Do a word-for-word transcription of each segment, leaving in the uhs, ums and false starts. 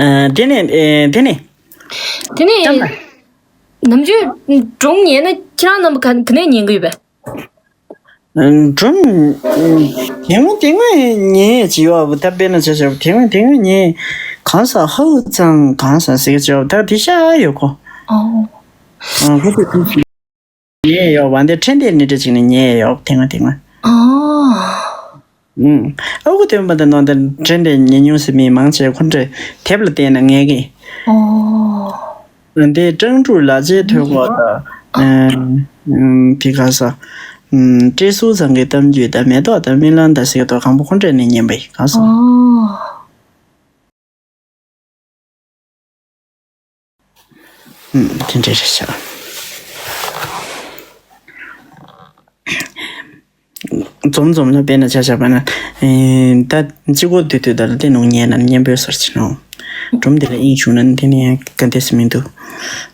ཨ། དེ་ནས། ཨེ། དེ་ནས། དེ་ནས། ལྕམ་ལགས། ནམ་རྒྱུན་སྒྲུང་ཉན་ན་ཁྱེད་རང་རྣམ་པ་ག་ག་ནས་ཉན་གི་ཡོད་པས། སྒྲུང་། དེ་སྔོན་དེ་སྔོན་ཉན་བྱས་ཡོད། ད་དཔེར་ན་ཆ་བཞག་དེ་སྔོན་དེ་སྔོན་ཉན། གང་ཟག་ཧའུ་ཙང་གང་ཟག་ཟེར་གྱི་ཡོད། ད་དེ་ཤ་ཡོད་གོ། ཨོ། ཨ། ཁོ་ཚོས་ཉན་ཡོད་པ་འདི་ཕྲན་དེ་ནི་འདྲ་ཅིག་ནས་ཉན་ཡོད། དེ་སྔོན་དེ་སྔོན། ཨོ། ཨུམ། ཨ་ཁུ་སྟོན་པ་དང་ནང་དེ་འདྲ་འདྲ་ཉན་མྱོང་ཟེར་མི་མང་ཆེ་ཁོ་འདྲ་དེབ་ལ་བལྟས་ན་ངེས་གི། ཨོ། འདི་ཀྲང་ཀྲུའུ་ལགས་ཀྱི་ཐོས་སྐོར་དང་། ཨ། ཨུམ། དེ་ག་ས། ཨུམ། ཏྲེ་སུའུ་ཚང་གི་གཏམ་རྒྱུད་དང་མེ་ཏོག་དང་རྨི་ལམ་དང་ཟེར་དོ་གང་པོ་ཁོ་འདྲ་ནས་ཉན་པ་ཡིན། ག་ས། ཨོ། ཨུམ། དེ་འདྲ་རེད་ཤག། འཛོམས་འཛོམས་ལ་དཔེར་ན་ཆ་བཞག་པ་ན། ཨེ། ད་གཅིག་པོ་སྡོད་དུས་ད་ལ་དེ་ནང་ཉན་ན་སྙན་པོའི་སོར་ཆེ་ནོ། སྒྲུང་དེ་ལ་དབྱིངས་ཞུགས་ན་དེ་ནི་ག་འདྲ་སེ་མི་འདུག།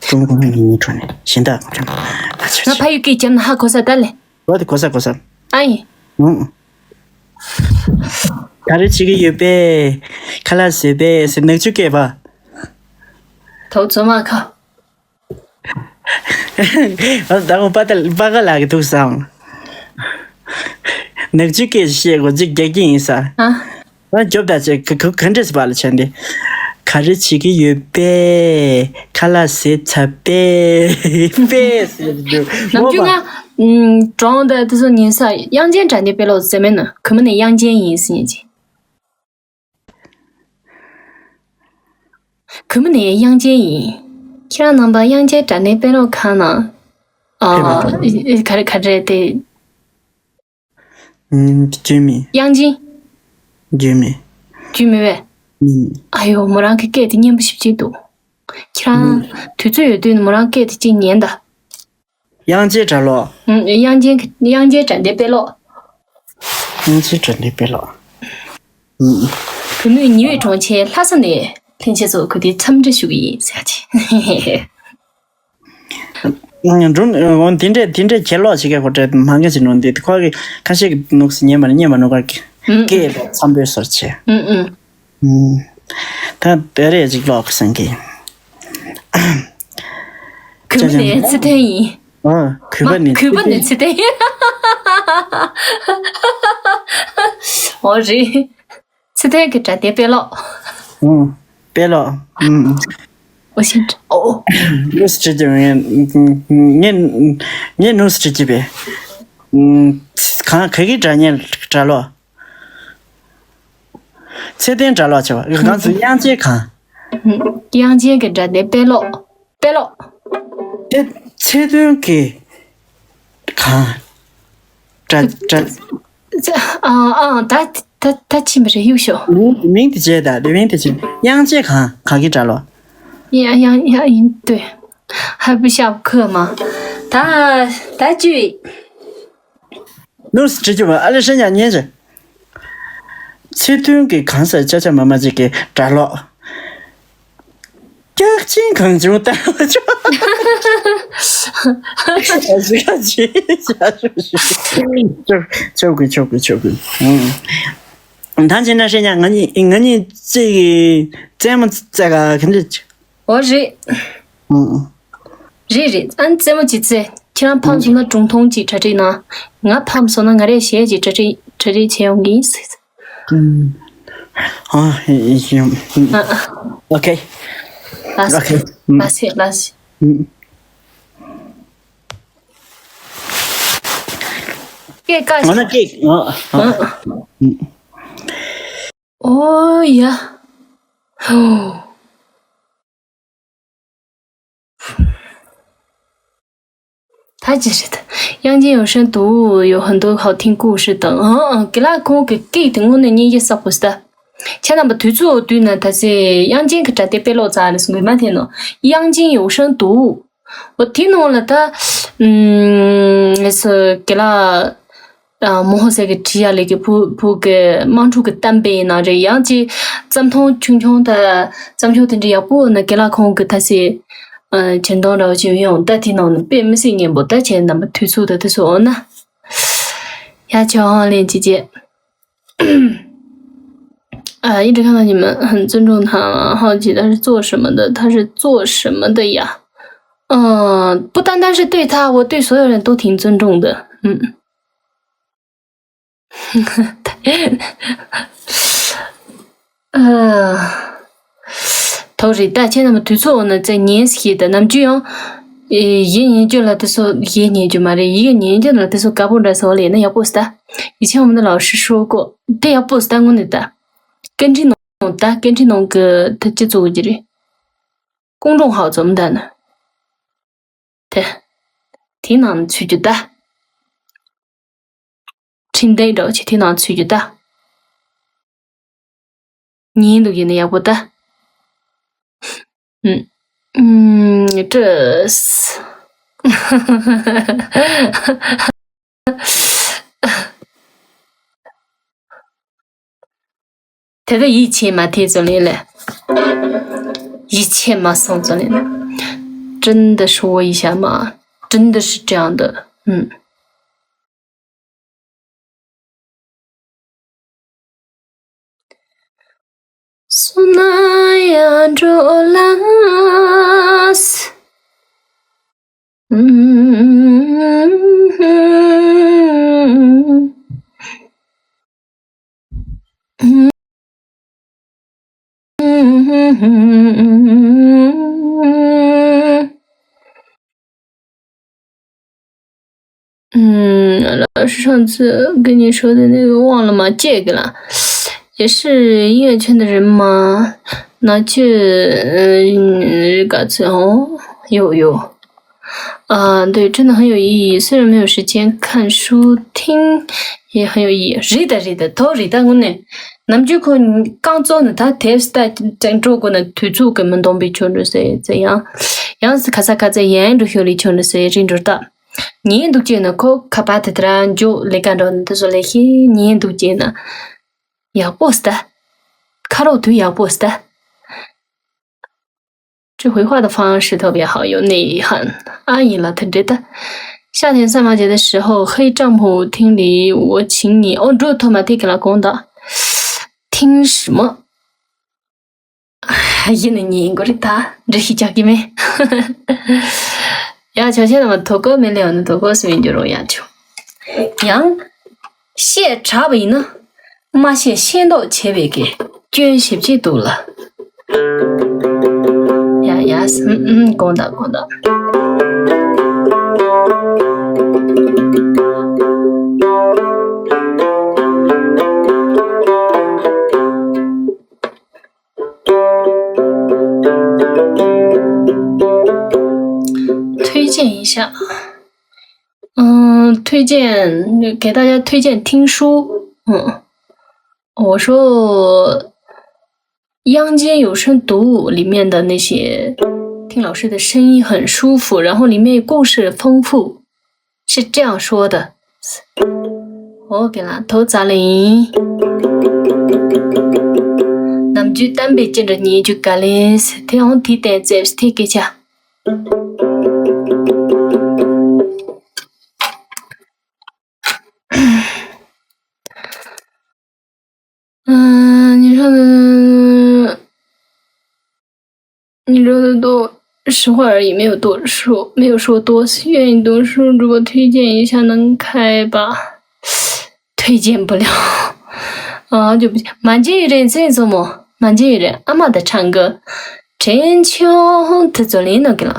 སྒྲུང་གོ་ནི་ཉིད་ཁྲོད་ནས་གཞན་དག་གོ་ཁྲམ་ཨ་ཆོ་ང་ཆོ། ཕ་ཡུལ་སྐད་རྒྱབ་ན་ཧ་གོ་ས་ད་ལེ། བ་དེ་གོ་ས་གོ་ས། ཨ་ཡིན། ཨུ། ག་རེ་བྱེད་ཀྱི་ཡོད་པས། ཁ་ལག་བཟས་པས་ཟེར་ནག་ཆུ་སྐད་པ། ཐོག་ཚོ་མ་ཁ། ད་ངོ་པ་ད་པ་ག་ལ་གི་འདུག་བསམ། ནག་ཆུ་སྐད་བཤད་དགོས་ཅིག་རྒྱག་གི་ཡིན་ས། ཨ། ང་རྒྱོབ་ད་ཅེ་ག་ག་ག་འདྲས་པ་ལ་ཆ་འདི། ག་རེ་བྱེད་ཀྱི་ཡོད་པས། ཁ་ལག་བཟས་ཚར་པས། པས་ཟེར་འདུག་ནམ་རྒྱུན་ང་། ཨུམ། གྲོང་དུ་དེ་ཚོ་ཉན་ས་དབྱངས་ཅན་སྒྲ་སྡེབ་དཔེ་ཀློག་ཟེར་མེད་ན་གུས་མོ་ནས་དབྱངས་ཅན་ཡིན་ཟེར་ཉན་ཅིག། གུས་མོ་ནས་དབྱངས་ཅན་ཡིན། ཁྱེད་རང་རྣམ་པ་དབྱངས་ཅན་སྒྲ་སྡེབ་དཔེ་ཀློག་ཁང་ནང་། ཨ། ཕེབས་པ་དང་། ག་རེ་ག་རེ་དེ། ཨུམ། རྒྱུས་མེད། དབྱངས་ཅན། རྒྱུས་མེད། རྒྱུས་མེད་པས། ཨུམ། ཨ་ཡོ། མོ་རང་གི་སྐད་དེ་སྙན་པོ་ཞེ་པོ་ཅིག་འདུག། ཁྱེད་རང་ཨུམ། དུས་ཚོད་ཡོད་དུས་མོ་རང་སྐད་དེ་ཅིག་ཉན་ད། དབྱངས་ཅན་སྒྲ་ཀློག། ཨུམ། དབྱངས་ཅན་གྱི་དབྱངས་ཅན་སྒྲ་སྡེབ་དཔེ་ཀློག། དབྱངས་ཅན་སྒྲ་སྡེབ་དཔེ་ཀློག། ཨུམ། བུ་མོས་ཉེ་བའི་གྲོང་ཁྱེར་ལྷ་ས་ནས་ལྷན་རྒྱས་ཚོ་གུས་བཏུད་འཚམས་འདྲི་ཞུ་གི་ཡིན་ཟེར་ཅིག། སྒྲུང་འོ་དེ་འདྲས་དེ་འདྲས་ཁྱེར་ལོག་བྱེད་མཁན་ཁོ་འདྲས་མང་གི་ཟེར་ནོ་འདི་ཁོ་གི་ཁ་ཤས་ཀྱི་ནུག་སེ་ཉན་པ་ནི་ཉན་པ་ནུག་ག་གི་ཨུམ། སྐད་ལ་འཚམ་པོའི་སོར་ཆེ། ཨུམ་ཨུམ། ད་དེ་རེད་ཅིག་ཀློག་གི་སེང་གེ། གུས་པ་ནས་ཚེ་བརྟན་ཡིན། ཨ། གུས་པ་ནས་གུས་པ་ནས་ཚེ་བརྟན་ཡིན། འོ་རེད། ཚེ་བརྟན་གྱི་སྒྲ་སྡེབ་དཔེ་ཀློག། ཨུམ། དཔེ་ཀློག། ཨུམ། འོ་ཤིན། ཨོ། ལུས་བྲིས་ཀྱི་ངས་ངས་ངས་ནུས་བྲིས་ཀྱི་པས། ཨུམ། གང་ག་གི་སྒྲ་སྙན་སྒྲ་ཀློག། ཚེ་བརྟན་སྒྲ་ཀློག་བྱས་པ་གང་ཚོ་དབྱངས་ཅན་གང་། དབྱངས་ཅན་གྱི་སྒྲ་སྡེབ་དཔེ་ཀློག། དཔེ་ཀློག། དེ་ཚེ་བརྟན་གྱི་གང་། སྒྲ་སྒྲ། ཨ་ཨ་ད་ད་ད་ཕྱིན་པ་རེད་གཡུག་ཤོག། མིང་མིང་དེ་བྱས་ད་དེ་མིང་དེ་བྱས་དབྱངས་ཅན་གང་ག་གི་སྒྲ་ཀློག། 呀呀呀，对，还不下课吗？他他就 ནུས་བྲིས་རྒྱུ་བ་ཨ་ལེ་ཧྲེ་ཉག་ཉན་ཅིག། ཚེ་བརྟན་གྱི་གང་ཟག་ཅ་ཆ་མ་མ་ཅིག་གི་སྒྲ་ཀློག། སྐྱག་ཆེན་གང་བྱུང་ལྟ་བ་ཆོག། ཆོག་གི་ཆོག་གི་ཆོག་གི། ད་ཅི་ན་ཧྲེ་ཉག་ང་གཉིས་ང་གཉིས་ཅིག་རྩེད་མོ་རྩེ་ག་ག་འདྲ། འོ་རེད། ཨང་། རེད་རེད། ཨ་ནི་རྩེད་མོ་ཅིག་རྩེ། ཁྱེད་རང་ཕམ་སོང་ན་སྒྲུང་ཐུང་ཅིག་གྲ་སྒྲིག་གནང་། ང་ཕམ་སོང་ན་ང་རས་གཞས་ཅིག་གྲ་སྒྲིག་གྲ་སྒྲིག་བྱེད་ཡོང་གི་ཡིན། ཨང་། ཨ། ཨ། ཨོ་ཁེ། ལགས་སོ། ཨོ་ཁེ། ལགས་སོ་ལགས་སོ། ཨང་། སྐད་བཀག་ང་ན་སྐད་ང་ཨ། ཨང་། ཨོ་ཡ། ཧོ། 他就是他，阳间有声读，有很多好听故事等。嗯嗯，给拉空给给的我那年也啥不是的。前两把推出对呢，他是阳间给找的白老咋的，是没半天呢。阳间有声读，我听懂了他，嗯，是给拉 ཨ། མོ་ཧོ་སེ་གི་བྲིས་ཡ་ལས་ཀྱི་བུ་བུ་གི་དམངས་ཁྲོད་ཀྱི་གཏམ་དཔེ་ཡིན་ན་རེད། ཡང་ཅིག་རྩོམ་ཐུང་ཆུང་ཆུང་ད་རྩོམ་ཆུང་དེ་འདྲ་ཡག་པོ་ན་རྒན་ལགས་ཁོང་གི་ད་སེ་ཨ། སྦྱིན་གཏོང་འདྲ་བོ་ཅིག་ཡོང་ད་དེ་ནང་ནས་དཔེ་མི་སྲིད་སྙན་པོ་ད་བྱས་རྣམ་པ་དུས་ཚོད་ད་དེ་ཚོ་འོ་ན་ཡ་ཆོག་ཧོང་ལེན་ཅི་བྱེད། 啊，一直看到你们很尊重他，好奇他是做什么的，他是做什么的呀？嗯，不单单是对他，我对所有人都挺尊重的。嗯。 ཨ། ཐོག་རེད་ད། ཁྱེད་རྣམས་དུས་ཚོད་འོ་ན་ཙེ་ཉན་ཞིག་ད་ནམ་རྒྱུན་ཡང་། ཨེ། ཡིད་ཉན་རྒྱུ་ལ་དེ་ཚོ་ཡིད་ཉན་རྒྱུ་མ་རེད། ཡིད་ཉན་རྒྱུ་ལ་དེ་ཚོ་དགའ་པོ་འདྲ་སོང་ལས་ན་ཡག་པོ་སི་ད། ཡིད་ཆེས་འོ་ན་ལའོ་ཧྲི་ཧྲོ་གོ་དེ་ཡག་པོ་སི་ད་དངོས་གནས་ད། ཀན་ཁྲི་ནང་ད་ཀན་ཁྲི་ནང་གི་ད་སྤྱི་ཚོགས་ཀྱི་རེད། ཀོང་ཀྲོང་ཧའོ་ཙོམ་ད་ན། དེ། དེ་ནང་ཚུད་རྒྱུ་ད། འཕྲིན་སྟེགས་འདྲ་བོ་ཆེ་དེ་ནང་ཚུད་རྒྱུ་ད། ཉན་འདུག་ཡིན་ན་ཡག་པོ་ད། ཨུམ། ཨུམ། ཀྲིས། དེ་ལྟར་ཡིད་ཆེས་མ་ཐེབས་ཙམ་ལས་ལས། 一切没送走呢。真的是我一下嘛，真的是这样的，嗯。 སོ་ན་ཡ་འགྲོ་ལས། ཨུམ། 老师上次跟你说的那个忘了吗？借给了。也是音乐圈的人吗？那就，嗯， ག་ཚོད་འོང་། ཡོ་ཡོ། 啊，对，真的很有意义。虽然没有时间看书，听也很有意义。རེད་ད་རེད་ད། ཐོག་རེད་ད། དངོས་གནས། ནམ་རྒྱུན་ཁོ་རྐང་བཙུགས་ནས་ད་དེབ་ལྟ་དྲན་འགྲོ་དགོས་ན་དུས་ཚོད་ཀྱིས་མི་འདང་པའི་ཆོག་འགྲོ་ཟེར་ཟེར་ཡང་། ཡང་སི་ཁ་ས་ཁ་ཚ་ཡན་འགྲོ་ཤོ་ལི་ཆོག་འགྲོ་ཟེར་རིན་འགྲོ་ད། ཉན་འདུག་ཅེ་ན་ཁོ་ཁ་པ་དེ་དེ་ར་འཇོག་ལས་ཀ་འགྲོ་ན་དེ་ཚོ་ལས་ཤེས། ཉན་འདུག་ཅེ་ན། ཡག་པོ་སི་ད། ཁ་རོག་དུས་ཡག་པོ་སི་ད། 这回话的方式特别好，有内涵。阿姨了，他觉得夏天散发节的时候，黑帐篷厅里我请你。哦，འགྲོ་ཐོ་མ་ཐེ་གི་ལ་གོང་ད། 听什么？ ཡིན་ན་ཉན་དགོས་རེད་ད། འདྲི་ཤི་ཅག་གི་མེད། ཡ་ཆོ་ཆེ་ན་མ་ཐོ་ཀོ་མེ་ལེ་ཡོ་ནི་ཐོ་ཀོ་སི་མེ་འགྱུར་རོ་ཡ་ཆོ། ཡང་། བཤད་དྲགས་པ་ཡིན་ན། མ་བཤད་ཤེས་མདོག་བྱེད་པའི་གི་སྐྱོན་ཞེ་པོ་ཅིག་འདུག་ལ། ཡ་ཡ་སི་ཨུམ་ཨུམ་དགོངས་དག་དགོངས་དག། 推荐一下。嗯，推荐，给大家推荐听书。嗯，我说《阳间有声读物》里面的那些，听老师的声音很舒服，然后里面故事丰富，是这样说的。 ཨོ་ཀེ་ལ། ཐོ་ཙ་ལེ་ཡིན། ནམ་རྒྱུན་གཏམ་དཔེ་ཅི་འདྲ་ཉན་རྒྱུ་ག་ལེ་སི་དེ་ཧོང་དེའི་སྟེང་རྩེབ་སི་དེ་སྐད་ཆ། ཨ། 你说的，你说的都实话而已，没有多说，没有说多。愿意读书，如果推荐一下，能开吧？推荐不了。啊，就不行。 མ་འཇལ་ཡི་རེད་ཚེ་ཚོ་མོ། མ་འཇལ་ཡི་རེད། ཨ་མ་དང་ཕྲང་གི། དྲན་ཆུང་དེ་ཚོ་ལེན་ནོ་གི་ལ།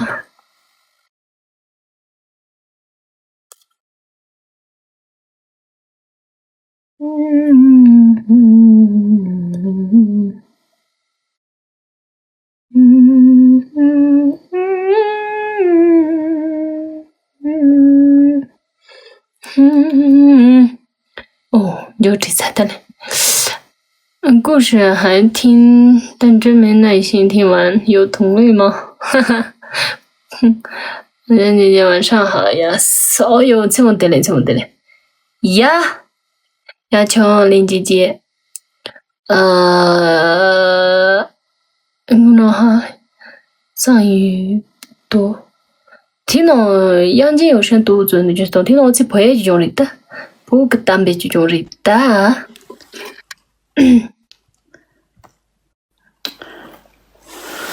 ཨོ། འགྱོ་དྲི་ས་ད་ལེ། 故事还听，但真没耐心听完，有同类吗？人家今天晚上好呀。哦哟，这么的嘞，这么的嘞。呀，呀，求林姐姐，呃， ཨ་ནི་ཧ། 藏语读། དེ་ནང་དབྱངས་ཅན་ཡོད་ཧྲན་དུ་བཙོན་དུ་གྱུར་སོང་། དེ་ནང་ཚེ་བོད་ཡིག་ཀྱི་སྦྱོང་རིག་ད། བོད་ཀྱི་གཏམ་དཔེ་ཀྱི་སྦྱོང་རིག་ད།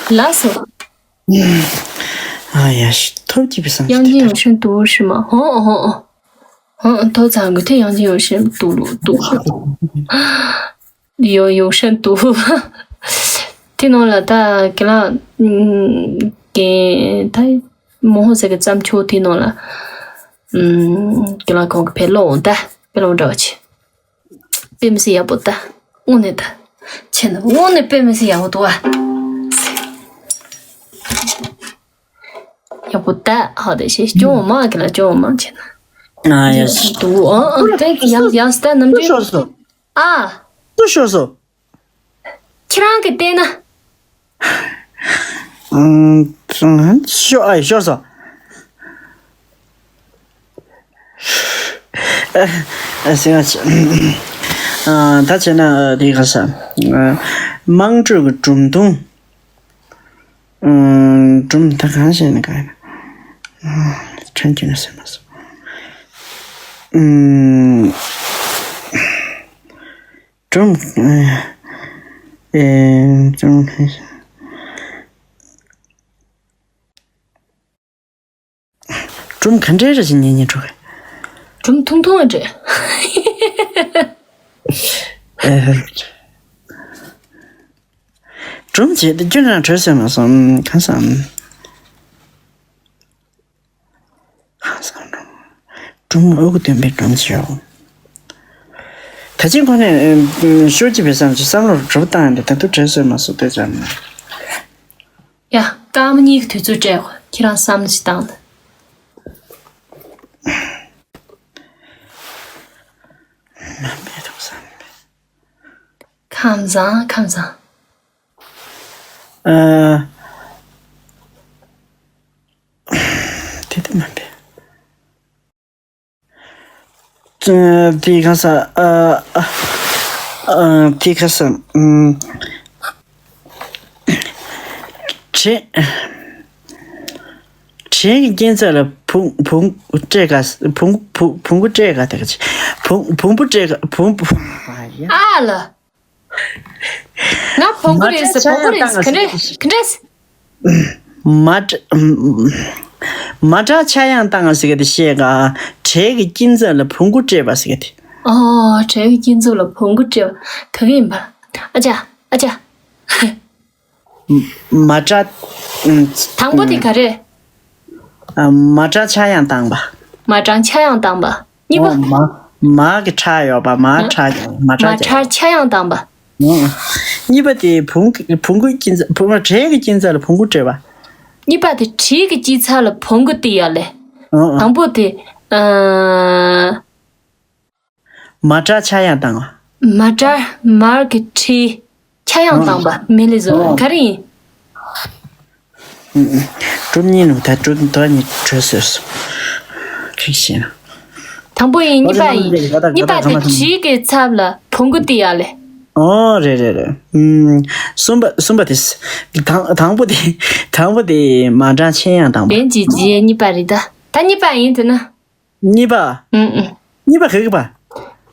ལགས་སོ། ཨ་ཡ་ཤི་ཐོབ་ཀྱི་བསམ་དབྱངས་ཅན་ཡོད་ཤིན་ཏུ་ཧྲི་མ་ཧོ་ཧོ་ཧོ། ཧོ་ཐོ་ཚང་གི་ཐེ་དབྱངས་ཅན་ཡོད་ཤིན་ཏུ་ལུ་ཏུ་ཧྲི། ཡོ་ཡོ་ཤན་ཏུ། དེ་ནང་ལ་ད་གི་ལ་གན་ད་མོ་ཧོ་ཟེར་གི་བརྩམས་ཆོས་དེ་ནང་ལ་གི་ལ་གང་གི་ཕེ་ལོ་འོང་ད་ཕེ་ལོ་འདྲ་བ་ཆེ། དཔེ་མི་སྲིད་ཡག་པོ་ད། དངོས་གནས་ད། ཆེ་ན་དངོས་གནས་དཔེ་མི་སྲིད་ཡག་པོ་འདུག་ཨ། ཡག་པོ་ད་ཧ་དེ་ཤེས་སྐྱོ་བ་མ་གི་ལ་སྐྱོ་བ་མ་ཆེ་ན། ཨ་ཡ་ཤི། འདུག་ཨ་ཨ་དེ་ཡང་ཡང་སྟ་ནམ་རྒྱུན། ཤོར་སོང་། ཨ། ཏུ་ཤོར་སོང་། ཁྱེད་རང་གིས་བལྟས་ན། ཨང་། ཤོ་ཨ་ཤོར་སོང་། ཨ་ཨ་སེ་ཨ་ཆ། ཨ་ད་བྱས་ན་དེ་ག་ས། དམངས་ཁྲོད་ཀྱི་སྒྲུང་ཐུང་། སྒྲུང་ད་གང་བཤད་ན་གང་ཡིན། ཕྲན་གྱིས་ན་སེམས་མ་སོང་། སྒྲུང་། ཨེ། སྒྲུང་། སྒྲུང་ག་འདྲའི་རེ་ཞིག་ཉན་ཉན་འགྲོ་གི། སྒྲུང་ཐུང་ཐུང་བ་འདྲ། ཨེ། སྒྲུང་བྱེད་དུ་རྒྱུན་རང་བྲོས་སོན་མ་སོང་གང་བསམ། སྒྲུང་ཨ་ཁུ་སྟོན་པའི་སྒྲུང་བྱོས། ད་ཅི་ཁོ་ནས་ཤོར་གྱི་བའི་བསམ་གྱི་བསམ་བློ་གྲུབ་བཏང་ཡང་ད་དུང་བྲོས་སོན་མ་སོང་ལྟོས་ཙམ་ན། ཡ། སྐར་མ་གཉིས་ཀྱི་དུས་ཚོད་སྤྲད་གོ་ཁྱེད་རང་བསམ་བློ་ཞིག་བཏང་དང་། མ་མེད་དུ་བསམ། ཁམས་བཟང་ཁམས་བཟང་། ཨ། དེ་དེ་མ་འབད། དེ་གང་ས། ཨ། ཨ། དེ་གང་ས། ཨམ། བྲེ། བྲེ་གི་སྐྱིན་ཚབ་ལ་བུང་བུང་སྤྲད་ག་བུང་བུ་བུང་བུ་སྤྲད་ག་དེ་ག་ཅི། བུང་བུང་བུ་སྤྲད་ག་བུང་བུ། ཨ་ལ། ང་བོང་གུ་རེད་ཟེར། བོང་གུ་རེད་ཟེར། ག་འདྲས་ག་འདྲས། མ་ཏྲ། མ་ཏྲ་ཆ་ཡང་བཏང་ཟེར་གི་དེ་བཤད་ག་བྲེ་གི་སྐྱིན་ཚབ་ལ་བོང་གུ་སྤྲད་པ་ཟེར་གི་དེ། ཨོ། བྲེ་གི་སྐྱིན་ཚབ་ལ་བོང་གུ་སྤྲད་པ་ག་གི་ཡིན་པ། ཨ་ཅག་ཨ་ཅག་མ་ཏྲ། དང་པོ་དེ་ག་རེ། མ་ཏྲ་ཆ་ཡང་བཏང་པ། མ་ཏྲ་ཆ་ཡང་བཏང་པ། གཉིས་པ། མ། མ་གི་ཁྲ་ཡོད་པ་མ་ཁྲ་ཡོད་མ་ཁྲ། མ་ཁྲ་ཆ་ཡང་བཏང་པ། གཉིས་པ་དེ་བུང་བུང་གུ་སྐྱིན་ཚབ་བུང་བུ་བྲེ་གི་སྐྱིན་ཚབ་ལ་བོང་གུ་སྤྲད་པ། གཉིས་པ་དེ་བྲེ་གི་སྐྱིན་ཚབ་ལ་བོང་གུ་སྟེར་ཡ་ལས། དང་པོ་དེ། ཨ། མ་ཏྲ་ཆ་ཡང་བཏང་བ། མ་ཏྲ་མར་གི་བྲེ་ཆ་ཡང་བཏང་པ་མི་ལི་ཟོ་ག་རེ་ཡིན། གྲུབ་གཉིས་ནུ་ད་གྲུབ་དོ་གཉིས་གྲོལ་ཟེར་སོ། ཁིག་ཤེས་ན། དང་པོ་ཡིན། གཉིས་པ་ཡིན། གཉིས་པ་དེ་བྲེ་གི་ཚབ་ལ་བོང་གུ་སྟེར་ཡ་ལས། ཨོ་རེད་རེད་རེད། གསུམ་པ་གསུམ་པ་དེ། དང་དང་པོ་དེ་དང་པོ་དེ་མ་ཏྲ་ཆ་ཡང་བཏང་པ། བན་གྱི་རྗེས་གཉིས་པ་རེད་ད། ད་གཉིས་པ་ཡིན་དེ་ན། གཉིས་པ། ཨུ་ཨུ། གཉིས་པ་ག་གི་པ།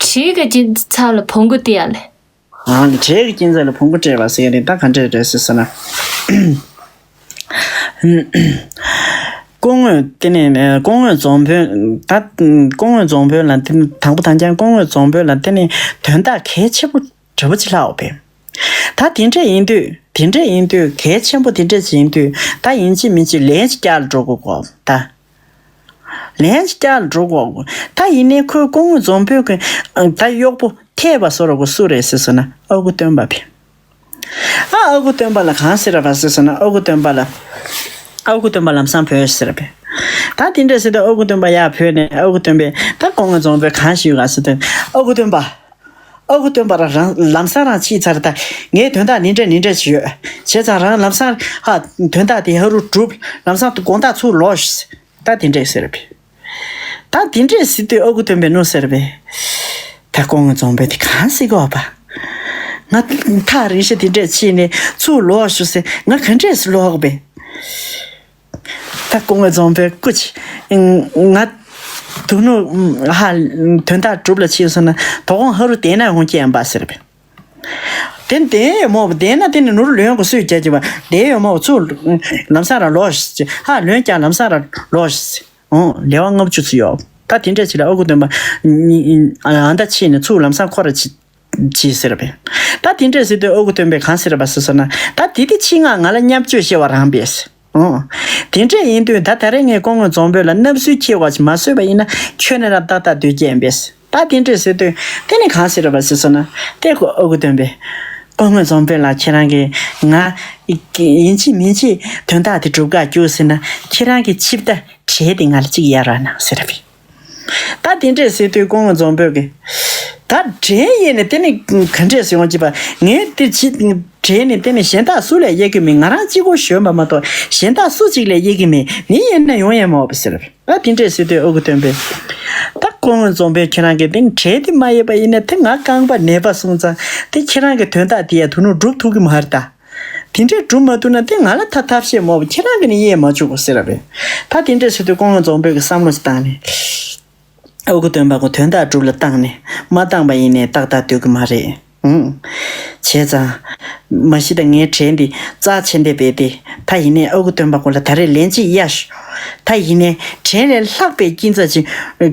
བྲེ་གི་སྐྱིན་ཚབ་ལ་བོང་གུ་སྟེར་ཡ་ལས། ཨ་ནི་བྲེ་གི་སྐྱིན་ཚབ་ལ་བོང་གུ་སྤྲད་པ་ཟེར་ཡ་དེ་ད་ག་འདྲས་རེད་ཟེར་ཟེར་ན། སྐུ་ངོ་དེ་ནས་སྐུ་ངོ་རྫོང་དཔོན་ད་སྐུ་ངོ་རྫོང་དཔོན་ལ་དེ་ནས་དང་པོ་དང་རྐྱང་སྐུ་ངོ་རྫོང་དཔོན་ལ་དེ་ནས་དོན་དག་གལ་ཆེ་པོ་འདྲ་པོ་ཅིག་ལྷག་པས། ད་དེ་འདྲས་ཡིན་དུས་དེ་འདྲས་ཡིན་དུས་གལ་ཆེན་པོ་དེ་འདྲས་ཅིག་ཡིན་དུས་ད་ཡིན་གཅིག་མིན་གཅིག་ལན་ཅིག་བསྐྱར་འགྲོ་དགོས་གོ་ད། ལན་ཅིག་བསྐྱར་འགྲོ་དགོས་གོ་ད་ཡིན་ནའི་ཁོས་སྐུ་ངོ་རྫོང་དཔོན་གྱི་ད་གཡོག་པོ་ཐེ་བ་བཟོ་རོགས་གོ་སུ་རེད་ཟེར་སོང་ན་ཨ་ཁུ་སྟོན་པ་བས། ཨ་ཨ་ཁུ་སྟོན་པ་ལ་གང་ཟེར་བ་ཟེར་སོང་ན་ཨ་ཁུ་སྟོན་པ་ལ། ཨ་ཁུ་སྟོན་པ་ལམ་སང་བོས་ཟེར་བས། ད་དེ་འདྲས་ཟེར་དུས་ཨ་ཁུ་སྟོན་པ་ཡར་བོས་ནས་ཨ་ཁུ་སྟོན་པས་ད་སྐུ་ངོ་རྫོང་དཔོན་གང་ཞིག་ཡོད་ག་ཟེར་དུས་ཨ་ཁུ་སྟོན་པ། ཨ་ཁུ་སྟོན་པ་རང་ལམ་སང་རང་ཕྱིན་ཚར་ད་ངའི་དོན་དག་ནི་འདྲ་ནི་འདྲ་ཞིག་ཡོད་བྱས་ཙང་རང་ལམ་སང་ཧ་དོན་དག་དེ་ཧ་རུ་གྲུབ་ལམ་སང་དུ་དགོང་དག་ཚུར་ལོག་ཤིག་ད་དེ་འདྲས་ཟེར་བས། ད་དེ་འདྲས་ཟེར་དུས་ཨ་ཁུ་སྟོན་པས་ནོ་ཟེར་བས། ད་སྐུ་ངོ་རྫོང་དཔོན་དེ་གང་ཟེར་གོ་བ། ང་ཐག་རིང་ཤོས་དེ་འདྲས་ཕྱིན་ནས་ཚུར་ལོག་ཤོག་ཟེར་ང་ག་འདྲས་སུ་ལོག་པས། ད་སྐུ་ངོ་རྫོང་དཔོན་སྐུ་ཅི། ང་དུ་ནུ་ཧ་དོན་དག་གྲུབ་ལ་ཕྱིན་སོང་ན་དོ་དགོང་ཧ་རུ་དེ་ན་ཡོང་སྐྱེ་ཡམ་པ་ཟེར་བས། དེ་བདེན་ཡོད་མོ། བདེན་ན་དེ་ནི་ནོར་ལོན་གོ་སུས་རྒྱག་གི་བ། བདེན་ཡོད་མོ། ཚུར་ལམ་སང་ར་ལོག་ཤིག་ཧ་ལོན་ཀྱང་ལམ་སང་ར་ལོག་ཤིག་ཨོ་ལེ་བ་ལྔ་བཅུ་ཚུ་ཡོད། ད་དེ་འདྲས་ཅིག་ལ་ཨ་ཁུ་སྟོན་པ་ཨ་ད་ཕྱིན་ནས་ཚུར་ལམ་སང་ཁོ་ར་ཅི་ཅི་ཟེར་བས། ད་དེ་འདྲས་ཟེར་དུས་ཨ་ཁུ་སྟོན་པས་གང་ཟེར་བ་ཟེར་སོང་ན། ད་དེ་དེ་ཕྱི་ང་ང་ལ་བརྙས་བཅོས་བྱས་པ་རང་པས། ཨོ། དེ་འདྲས་ཡིན་དུས་ད་ད་རེས་ངས་སྐུ་ངོ་རྫོང་དཔོན་ལ་མནབ་སྲོལ་འཁྱེར་བ་ཅིག་མ་བཟོས་པ་ཡིན་ན་ཁྱོད་ནི་ར་ཏག་ཏག་སྡོད་ཀྱི་ཡིན་པས། ད་དེ་འདྲས་ཟེར་དུས་དེ་ནི་གང་ཟེར་བ་ཟེར་སོང་ན། དེ་ཁོ་ཨ་ཁུ་སྟོན་པས། སྐུ་ངོ་རྫོང་དཔོན་ལགས། ཁྱེད་རང་གིས་ང་ཡིན་གཅིག་མིན་གཅིག་དོན་དག་དེ་སྒྲུབ་ག་རྒྱུགས་ཟེར་ན། ཁྱེད་རང་གི་ཆིབས་རྟ་བྲེལ་དེ་ང་ལ་གཅིག་གཡར་རོགས་གནང་ཟེར་བས། ད་དེ་འདྲས་ཟེར་དུས་སྐུ་ངོ་རྫོང་དཔོན་གྱིས། ད་བྲེལ་ཡས་ནས་དེ་ནི་ག་འདྲས་ཡོང་གི་བ། ངས་དེ་ཕྱི་བྲེལ་ནས་དེ་ནི་གཞན་དག་སུ་ལ་གཡར་གི་མེད། ང་རང་གཅིག་པོ་ཞོན་པ་མ་གཏོགས་གཞན་དག་སུ་གཅིག་ལ་གཡར་གི་མེད། མི་གཡར་ན་ཡོང་ཡས་མ་རེད་ཟེར་བས། ད་དེ་འདྲས་ཟེར་དུས་ཨ་ཁུ་སྟོན་པས། ད་སྐུ་ངོ་རྫོང་དཔོན་ཁྱེད་རང་གིས་དེ་ནི་བྲེལ་དེ་མ་གཡར་བ་ཡིན་ན་དེ་ང་རྐང་པ་ནད་པ་སོང་ཙང་དེ་ཁྱེད་རང་གི་དོན་དག་དེ་ཡ་དུ་ནུ་སྒྲུབ་ཐུབ་གི་མ་རེད་ད། དེ་འདྲས་སྒྲུབ་མ་ཐུབ་ན་དེ་ང་ལ་ད་ཐབས་ཤེས་མོ་བ། ཁྱེད་རང་གིས་ནི་གཡར་མ་བཅུག་གོ་ཟེར་བས། ད་དེ་འདྲས་ཟེར་དུས་སྐུ་ངོ་རྫོང་དཔོན་གྱིས་བསམ་བློ་ཞིག་བཏང་ནས། ཨ་ཁུ་སྟོན་པ་ཁོ་དོན་དག་སྒྲུབ་ལ་བཏང་ནས་མ་བཏང་པ་ཡིན་ནའི་ཏག་ཏག་སྡོད་གི་མ་རེད། ཨང་། བྱས་ཙང་། མ་གཞི་ད་ངའི་བྲེལ་འདི་རྩ་ཆེན་འདི་བས་ཏེ། ད་ཡིན་ནའི་ཨ་ཁུ་སྟོན་པ་ཁོ་ལ་ད་རེས་ལན་གཅིག་གཡར་ཤོག་ད་ཡིན་ནའི་བྲེལ་ལས་ལྷག་པའི་སྐྱིན་ཚབ་ཅིག་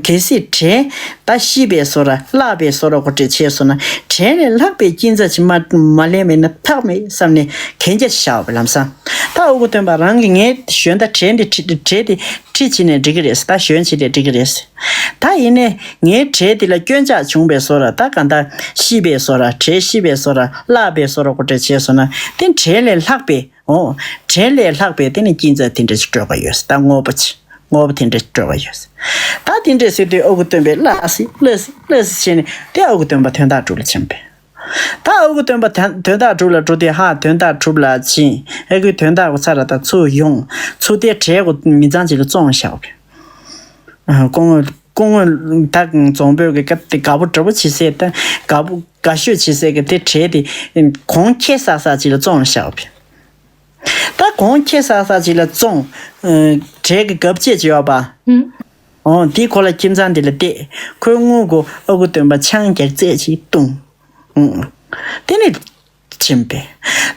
གལ་སྲིད་བྲེལ་ད་ཤི་བའི་བཟོ་འདྲ་བརླག་པའི་བཟོ་འདྲ་ཁོ་འདྲ་བྱས་སོང་ན། བྲེལ་ལས་ལྷག་པའི་སྐྱིན་ཚབ་ཅིག་མ་མ་ལེན་མེད་ན་ཐབས་མེད་བསམ་ནས་གན་རྒྱ་བཞག་པ་ལམ་སང་། ད་ཨ་ཁུ་སྟོན་པ་རང་གིས་ངའི་ཞོན་ད་བྲེལ་འདི་བྲེལ་འདི་ཁྲིད་བྱས་ནས་འགྲིག་གི་རེད། ད་ཞོན་བྱས་ཏེ་འགྲིག་གི་རེད། ད་ཡིན་ནའི་ངའི་བྲེལ་འདི་ལ་སྐྱོན་ཆག་བྱུང་བའི་བཟོ་འདྲ། ད་གང་ལྟར་ཤི་བའི་བཟོ་འདྲ། བྲེལ་ཤི་བའི་བཟོ་འདྲ། བརླག་པའི་བཟོ་འདྲ་ཁོ་འདྲ་བྱས་སོང་ན། དེ་བྲེལ་ལས་ལྷག་པའི། ཨོ། བྲེལ་ལས་ལྷག་པའི་དེ་ནི་སྐྱིན་ཚབ་དེ་འདྲ་ཞིག་སྤྲོད་པ་ཡོད། ད་དངོས་པོ་ཅིག་དངོས་པོ་དེ་འདྲ་ཞིག་སྤྲོད་པ་ཡོད། ད་དེ་འདྲ་ཟེར་དུས་ཨ་ཁུ་སྟོན་པས་ལགས་སེ་ལགས་སེ་ལགས་སེ་བྱས་ནས་དེ་ཨ་ཁུ་སྟོན་པ་དོན་དག་སྒྲུབ་ལ་ཕྱིན་པས། ད་ཨ་ཁུ་སྟོན་པ་དོན་དོན་དག་སྒྲུབ་ལ་འགྲོ་དུས་ཧ་དོན་དག་སྒྲུབ་ལ་ཕྱིན། ཨ་ཁུའི་དོན་དག་གོ་ཚར་ལ་ད་ཚུར་ཡོང་། ཚུར་དེ་བྲེལ་གོ་མི་ཚང་ཅིག་ལ་བཙོང་བཞག་པས། སྐུ་ངོ་སྐུ་ངོ་ད་རྫོང་དཔོན་གྱི་སྐབས་དེ་དགའ་པོ་འདྲ་པོ་བྱེད་སའི་ད་དགའ་པོ་དགའ་ཤོས་བྱེད་སའི་གི་དེ་བྲེལ་དེ་གོང་ཁེ་སག་སག་ཅིག་ལ་བཙོང་བཞག་པས། ད་གོང་ཁེ་སག་སག་ཅིག་ལ་བཙོང་། བྲེལ་གི་གབ་ཅེས་ཅིག་ཡོད་པ། ཨོ་དེ་ཁོ་ལ་ཁྱིམ་ཚང་དེ་ལ་བལྟས། ཁོའི་དངུལ་གོ་ཨ་ཁུ་སྟོན་པ་ཆང་རྒྱག་རྩེད་ཅིག་བཏུང་། དེ་ནས་ཕྱིན་པས།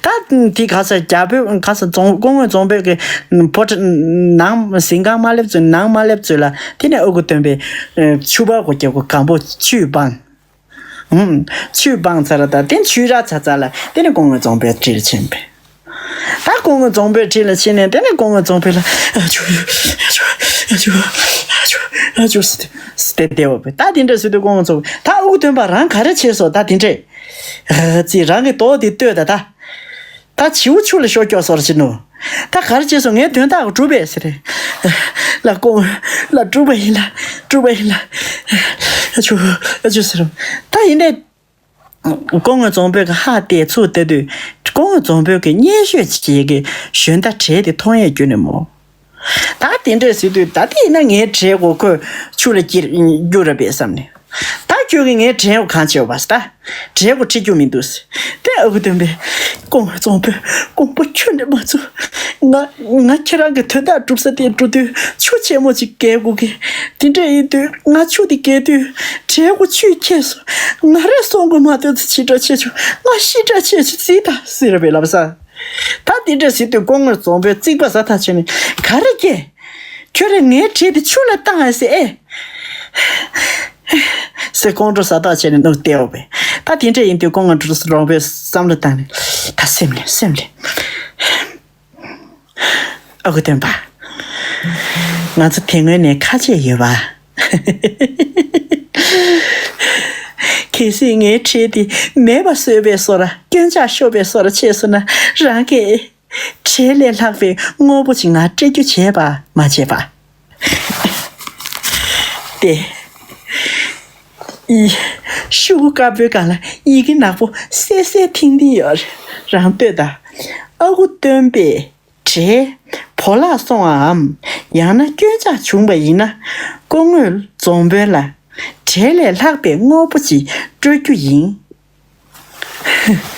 ད་དེ་ག་ས་རྒྱ་བོད་ག་ས་རྫོང་སྐུ་ངོ་རྫོང་དཔོན་གྱི་ཕོ་བྲང་ནང་གཟིམ་ཁང་མ་སླེབས་ཚུལ་ནང་མ་སླེབས་ཚུལ་ལ་དེ་ནས་ཨ་ཁུ་སྟོན་པས་ཆུ་བར་གོ་རྒྱབ་གོ་གང་པོ་ཆུས་སྦངས། ཆུས་སྦངས་ཚར་ད་དེ་ཆུས་རག་ཚར་ཚར་ལ་དེ་ནས་སྐུ་ངོ་རྫོང་དཔོན་ཁྲིར་ཕྱིན་པས། ད་སྐུ་ངོ་རྫོང་དཔོན་ཁྲིར་ལ་ཕྱིན་ནས་དེ་ནས་སྐུ་ངོ་རྫོང་དཔོན་ལ་ཨ་ཅོ་ཨ་ཅོ་ཨ་ཅོ་ཨ་ཅོ་ཨ་ཅོ་ཟེར་ཏེ་བསྡད་པ་པས། ད་དེ་འདྲ་ཟེར་དུས་སྐུ་ངོ་རྫོང་དཔོན་ད་ཨ་ཁུ་སྟོན་པ་རང་ག་རེ་བྱས་སོང་། ད་དེ་འདྲས་ཨ་ཙི་རང་གི་རྡོ་དེ་བཏོན་ད་ད་ད་བྱིའུ་ཆུ་ལ་ཤོར་སྐྱོ་སོར་ཕྱིན་ནོ། ད་ག་རེ་བྱས་སོང་། ངའི་དོན་དག་གོ་གྲུབ་པས་ཟེར། ལ་སྐུ་ལ་གྲུབ་པ་ཡིན་ལ་གྲུབ་པ་ཡིན་ལ་ཨ་ཅོ་ཨ་ཅོ་ཟེར། ད་ཡིན་ནས། སྐུ་ངོ་རྫོང་དཔོན་གྱི་ཧ་བལྟས་ཚུར་བལྟས་དུས་སྐུ་ངོ་རྫོང་དཔོན་གྱི་སྙན་ཞུ་བྱེད་ཀྱི་ཞོན་ད་བྲེལ་དེ་མཐོང་ཡས་ཁྱོན་ནས་མོ། ད་དེ་འདྲས་ཟེར་དུས་ད་དེ་ཡིན་ན་ངའི་བྲེལ་གོ་ཁོས་ཆུ་ལ་བསྐྱུར་རྒྱུ་རེད་པས་བསམ་ནས། ད་ཁྱོད་ཀྱིས་ངའི་བྲེལ་གོ་གང་བྱེད་པ་ད་བྲེལ་གོ་ཁྲིད་རྒྱུ་མི་འདུག་ཟེར། དེ་ཨ་ཁུ་སྟོན་པས་སྐུ་ངོ་རྫོང་དཔོན་དགོངས་པ་ཁྱོན་ནས་མ་ཚོམ། ང་ང་ཁྱེད་རང་གི་དོན་དག་སྒྲུབ་ས་དེ་འགྲོ་དུས་ཆུ་ཆེན་མོ་ཅིག་བརྒལ་དགོས་ཀྱི། དེ་འདྲ་ཡིན་དུས་ང་ཆུ་དེ་བརྒལ་དུས་བྲེལ་གོ་ཆུས་ཁྱེར་སོང་། ང་རས་སོང་དགོས་མ་ཐོན་ཚེ་ཇི་འདྲ་བྱེད་ཆོག་ང་ཤི་འདྲ་བྱེད་ཆོག་ཟིག་ད་ཟེར་བས་ལབ་ས། ད་དེ་འདྲ་ཟེར་དུས་སྐུ་ངོ་རྫོང་དཔོན་རྩིག་པ་ཟ་ཐག་ཆོད་ནས་ག་རེ་སྐྱེ། ཁྱོད་རས་ངའི་བྲེལ་དེ་ཆུ་ལ་བཏང་ཨེ་ཟེར་ཨེ། ཟེར་ཁོང་ཁྲོ་ཟ་ཐག་ཆོད་ནས་སྣུག་བལྟས་པས། ད་དེ་འདྲ་ཡིན་དུས་སྐུ་ངོ་རྫོང་དཔོན་བསམ་བློ་བཏང་ནས་ད་སེམས་ལས་སེམས་ལས། ཨ་ཁུ་སྟོན་པ། ང་ཚོ་དེ་སྔོན་ནས་ཁ་ཆད་ཡོད་པ། གལ་སྲིད་ངའི་བྲེལ་དེ་མེད་པ་བཟོས་པའི་བཟོ་འདྲ་སྐྱོན་ཆག་ཤོར་བའི་བཟོ་འདྲ་བྱས་སོང་ན་རང་གིས་བྲེལ་ལས་ལྷག་པའི་དངོས་པོ་ཅིག་ང་སྤྲད་རྒྱུ་བྱས་པ་མ་བྱས་པ། ཏེ། ཨི། ཤོག་བུ་དཀར་པོའི་སྒང་ལ་ཡི་གེ་ནག་པོ་སེར་སེར་ཐིང་ཐིང་ཡོད་རེད། རང་ལྟོས་དང་། ཨ་ཁུ་སྟོན་པས་བྲེལ་བོར་བརླག་སོང་བའམ། ཡང་ན་སྐྱོན་ཆག་བྱུང་བ་ཡིན་ན། སྐུ་ངོ་རྫོང་དཔོན་ལ་བྲེལ་ལས་ལྷག་པའི་དངོས་པོ་ཅིག་སྤྲོད་རྒྱུ་ཡིན།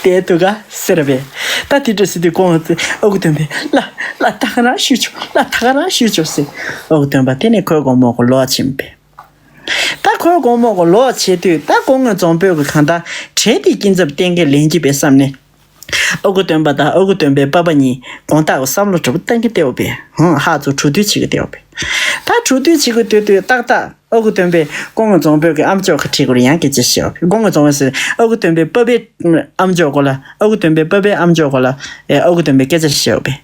དེ་འདུག་ག་ཟེར་བས། ད་དེ་འདྲ་ཟེར་དུས་ཁོང་ཨ་ཁུ་སྟོན་པས་ལ་ལ་ད་ག་རང་ཞུས་ཆོག་ལ་ད་ག་རང་ཞུས་ཆོག་ཟེར། ཨ་ཁུ་སྟོན་པ་དེ་ནས་ཁོའི་དགོང་མོ་གོ་ལོག་ཕྱིན་པས། ད་ ཁོའི་དགོང་མོ་གི་ལོག་བྱེད་དུས་ད་སྐུ་ངོ་རྫོང་དཔོན་གྱིས་གང་ལྟར་བྲེལ་ཏེ་སྐྱིན་ཚབ་གཏན་འཁེལ་ལེན་གྱི་པས་བསམ་ནས། ཨ་ཁུ་སྟོན་པ་དང་ཨ་ཁུ་སྟོན་པའི་པ་ཕ་གཉིས་དགོང་དག་གི་བསམ་བློ་གྲུབ་བཏང་གི་བསྡད་པས། ཧང་ཧ་ཚོ་གྲོས་བསྡུར་བྱེད་ཀྱི་བསྡད་པས། ད་གྲོས་བསྡུར་བྱེད་ཀྱི་སྡོད་དུས་ཏག་ཏག་ཨ་ཁུ་སྟོན་པས་སྐུ་ངོ་རྫོང་དཔོན་གྱི་ཨ་མཆོག་གི་གྲས་སྐོར་ཡང་སྐད་ཆ་བཤད་པས། སྐུ་ངོ་རྫོང་དཔོན་ཟེར་ཨ་ཁུ་སྟོན་པའི་པ་ཕའི་ཨ་མཆོག་སྐོར་ལ། ཨ་ཁུ་སྟོན་པའི་པ་ཕའི་ཨ་མཆོག་སྐོར་ལ། ཨ་ཁུ་སྟོན་པས་སྐད་ཆ་བཤད་པས།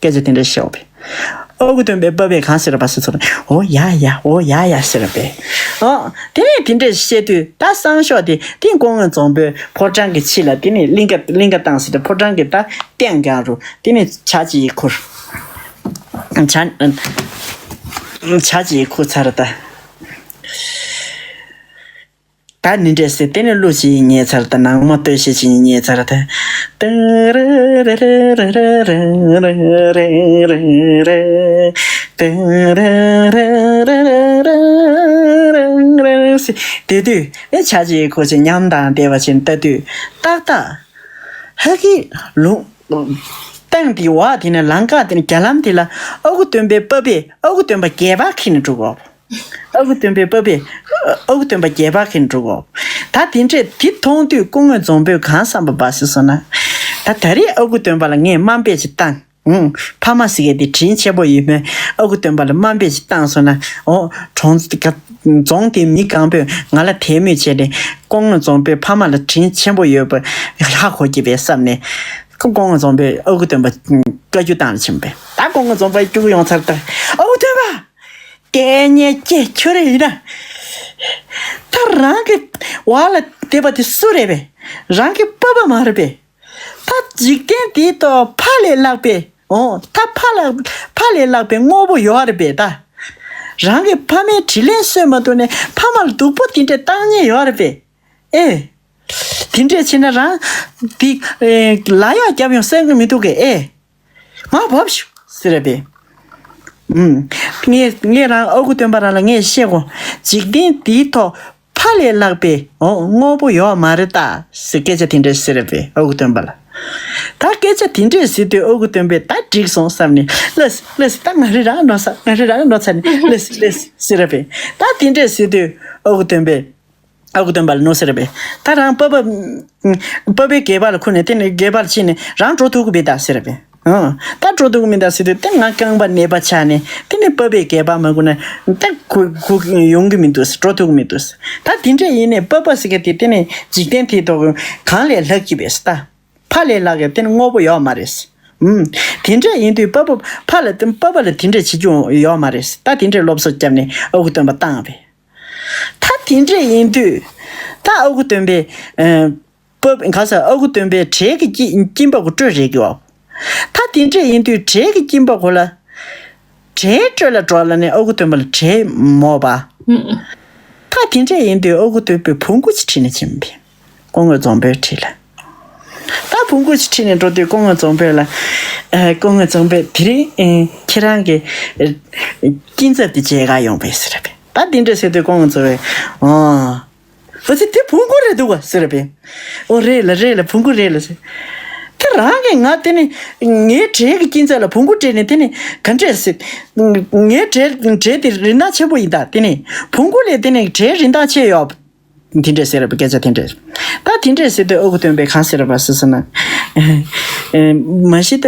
སྐད་ཆ་དེ་འདྲ་བཤད་པས། ཨ་ཁུ་སྟོན་པའི་པ་ཕས་གང་ཟེར་བ་ཟེར་ཚོ་ལ། འོ་ཡ་ཡ་འོ་ཡ་ཡ་ཟེར་བས། ཨོ་དེ་ནས་དེ་འདྲ་བཤད་དུས་ད་སང་ཞོགས་དེ་དེ་སྐུ་ངོ་རྫོང་དཔོན་ཕོ་བྲང་གི་ཕྱི་ལ་དེ་ནས་གླིང་ག་གླིང་ག་བཏང་ཟེར་ཏེ་ཕོ་བྲང་གི་ད་སྟེང་གང་རུ་དེ་ནས་ཇ་ཅིག་ཁུར། ཇ་ཇ་ཅིག་ཁུར་ཚར་ད། ད་ནི་འདྲས་སེ་དེ་ནས་གླུ་ཞིག་ཉན་ཚར་ད། ནང་མ་སྟོད་གཞས་ཅིག་ཉན་ཚར་ད། ཏང་ར་ར་ར་ར་ར་ར་ར་ར་ར། ཏང་ར་ར་ར་ར་ར་ར་ར་ར། དེ་དུས་ཨེ་ཆ་ཅིག་ཁོ་ཅིག་ཉམས་དང་བདེ་བ་ཅན་ལྟ་དུས་ཏག་ཏག་ཧ་གི་ལུང་སྟེང་དེ་བ་དེ་ནས་ལམ་ཁ་དེ་ནས་རྒྱ་ལམ་དེ་ལ་ཨ་ཁུ་སྟོན་པའི་པ་ཕས་ཨ་ཁུ་སྟོན་པ་སྒལ་པར་འཁྱེར་ནས་འགྲོ་གོ། ཨ་ཁུ་སྟོན་པའི་པ་ཕས་ཨ་ཁུ་སྟོན་པ་སྒལ་པར་འཁྱེར་འགྲོ་གོ། ད་དེ་འདྲས་དེ་མཐོང་དུས་སྐུ་ངོ་རྫོང་དཔོན་གང་བསམ་པ་བ་ཟེར་སོང་ན། ད་ད་རེས་ཨ་ཁུ་སྟོན་པ་ལ་ངས་དམའ་འབེབས་ཅིག་བཏང་། ཨུང་། ཕ་མ་ཟེར་མཁན་དེ་དྲིན་ཆེན་པོ་ཡིན་མོད། ཨ་ཁུ་སྟོན་པ་ལ་དམའ་འབེབས་ཅིག་བཏང་སོང་ན། ཨོ། གྲོང་ཚོ་དེ་ག་རྫོང་དེའི་མི་གང་པོས་ང་ལ་དད་མོས་བྱས་ནས་སྐུ་ངོ་རྫོང་དཔོན་ཕ་མ་ལ་དྲིན་ཆེན་པོ་ཡོད་པ་ཧ་གོ་གི་པས་བསམ་ནས། ཁོ་སྐུ་ངོ་རྫོང་དཔོན་ཨ་ཁུ་སྟོན་པ་བཀའ་བཀྱོན་བཏང་ལ་ཕྱིན་པས། ད་སྐུ་ངོ་རྫོང་དཔོན་སྐྱུག་ཡོང་ཚར་ད། ཨ་ཁུ་སྟོན་པ། དེ་ཉེ་ཀྱེ་ཁྱོད་རེ་ཡིན་ན། ད་རང་གི་བ་ལ་བསྡད་པ་དེ་སུ་རེད་པས། རང་གི་པ་ཕ་མ་རེད་པས། ད་འཇིག་རྟེན་འདི་ཐོག་ཕ་ལས་ལྷག་པའི་འོ་ད་ཕ་ལ་ཕ་ལས་ལྷག་པའི་དངོས་པོ་ཡོད་རེད་པས་ད། རང་གི་ཕ་མའི་དྲིན་ལན་གསོས་མ་ཐུབ་ནས་ཕ་མ་ལ་སྡུག་པོ་དེ་འདྲས་བཏང་མཁན་ཡོད་རེད་པས། ཨེ། དེ་འདྲས་བྱས་ན་རང་འདི་ཨེ་ལ་ཡག་རྒྱབ་ཡོང་སེམས་ཀྱི་མི་འདུག་གས་ཨེ། མར་བབས་ཤོག་ཟེར་རེད་པས། ཨུམ། ངས་ངས་རང་ཨ་ཁུ་སྟོན་པ་རང་ལ་ངས་བཤད་གོ། འཇིག་རྟེན་འདིའི་ཐོག་ཕ་ལས་ལྷག་པའི་འོ་དངོས་པོ་ཡོད་མ་རེད་ད་ཟེར་སྐད་ཆ་དེ་འདྲས་ཟེར་རེད་པས་ཨ་ཁུ་སྟོན་པ་ལ། ད་སྐད་ཆ་དེ་འདྲས་ཟེར་དུས་ཨ་ཁུ་སྟོན་པས་ད་འགྲིག་སོང་བསམ་ནས་ལགས་སེ་ལགས་སེ་ད་ང་རི་རང་ནོར་ས་ང་རི་རང་ནོར་ས་ནས་ལགས་སེ་ལགས་སེ་ཟེར་རེད་པས། ད་དེ་འདྲས་ཟེར་དུས་ཨ་ཁུ་སྟོན་པས། ཨ་ཁུ་སྟོན་པ་ལ་ནོར་ཟེར་རེད་པས། ད་རང་པ་ཕ། པ་ཕའི་སྒལ་པ་ལ་ཁུར་ནས་དེ་ནས་སྒལ་པ་ལ་ཕྱིན་ནས་རང་འགྲོ་ཐུབ་ཀྱི་མེད་ད་ཟེར་རེད་པས། ཨང་། ད་འགྲོ་ཐུབ་ཀྱི་མེད་ད་ཟེར་དུས་དེ་ང་རྐང་པ་ནད་པ་ཆགས་ནས་དེ་ནས་པ་ཕའི་སྒལ་པ་མ་ཁུར་ན་ད་ཁུ་ཁུ་ཡོང་གི་མི་འདུག་འགྲོ་ཐུབ་ཀྱི་མི་འདུག་ད་དེ་འདྲས་ཡིན་ནས་པ་ཕ་ཟེར་མཁན་དེ་དེ་ནས་འཇིག་རྟེན་དེའི་ཐོག་གང་ལས་ལྷག་གི་པས་ད། ཕ་ལས་ལྷག་གི་དེ་ནས་དངོས་པོ་ཡོད་མ་རེད། ཨུམ། དེ་འདྲས་ཡིན་དུས་པ་ཕ་ཕ་ལ་དེ་པ་ཕ་ལ་དེ་འདྲས་བྱེད་རྒྱུ་ཡོད་མ་རེད་ད་དེ་འདྲས་སློབ་གསོ་བརྒྱབ་ནས་ཨ་ཁུ་སྟོན་པ་བཏང་བས། ད་དེ་འདྲས་ཡིན་དུས། ད་ཨ་ཁུ་སྟོན་པས། ཨ། པ་ག་ས་ཨ་ཁུ་སྟོན་པས་བྲེལ་གྱི་སྐྱི་སྐྱིན་པ་གོ་སྤྲོད་རེད་གི་བ། ད་དེ་འདྲས་ཡིན་དུས་བྲེལ་གྱི་སྐྱིན་པ་གོ་ལ། བྲེལ་སྤྲོད་ལ་འགྲོ་ལ་ནས་ཨ་ཁུ་སྟོན་པ་ལ་བྲེལ་མོ་བ། ད་དེ་འདྲས་ཡིན་དུས་ཨ་ཁུ་སྟོན་པས་བོང་གུ་ཅིག་ཁྲིད་ནས་ཕྱིན་པས། སྐུ་ངོ་རྫོང་དཔོན་ཁྲིད་ལ། ད་བོང་གུ་ཅིག་ཁྲིད་ནས་འགྲོ་དུས་སྐུ་ངོ་རྫོང་དཔོན་ལ། ཨ། སྐུ་ངོ་རྫོང་དཔོན་དེ་རིང་ཨེ་ཁྱེད་རང་གི་ཨེ་སྐྱིན་ཚབ་དེ་མཇལ་ག་ཡོང་པས་ཟེར་བས། ད་དེ་འདྲ་ཟེར་དུས་སྐུ་ངོ་རྫོང་དཔོན། ཨོ། ཨོ་ཙི་དེ་བོང་གུ་རེད་འདུག་བ་ཟེར་བས། ཨོ་རེད་ལ་རེད་ལ་བོང་གུ་རེད་ལ་ཟེར། དེ་རང་གིས་ང་དེ་ནི་ངའི་བྲེལ་གྱི་སྐྱིན་ཚབ་ལ་བོང་གུ་སྤྲད་ནས་དེ་ནི་ག་འདྲས་ཟེར། ངའི་བྲེལ་བྲེལ་དེ་རིན་ཐང་ཆེན་པོ་ཡིན་ད་དེ་ནི་བོང་གུ་ལས་དེ་ནི་བྲེལ་རིན་ཐང་ཆེ་ཡོད། དེ་འདྲས་ཟེར་ར་བ་སྐད་ཆ་དེ་འདྲས། ད་དེ་འདྲས་ཟེར་དུས་ཨ་ཁུ་སྟོན་པས་གང་ཟེར་ར་བ་ཟེར་སོང་ན། ཨེ། མ་གཞི་ད་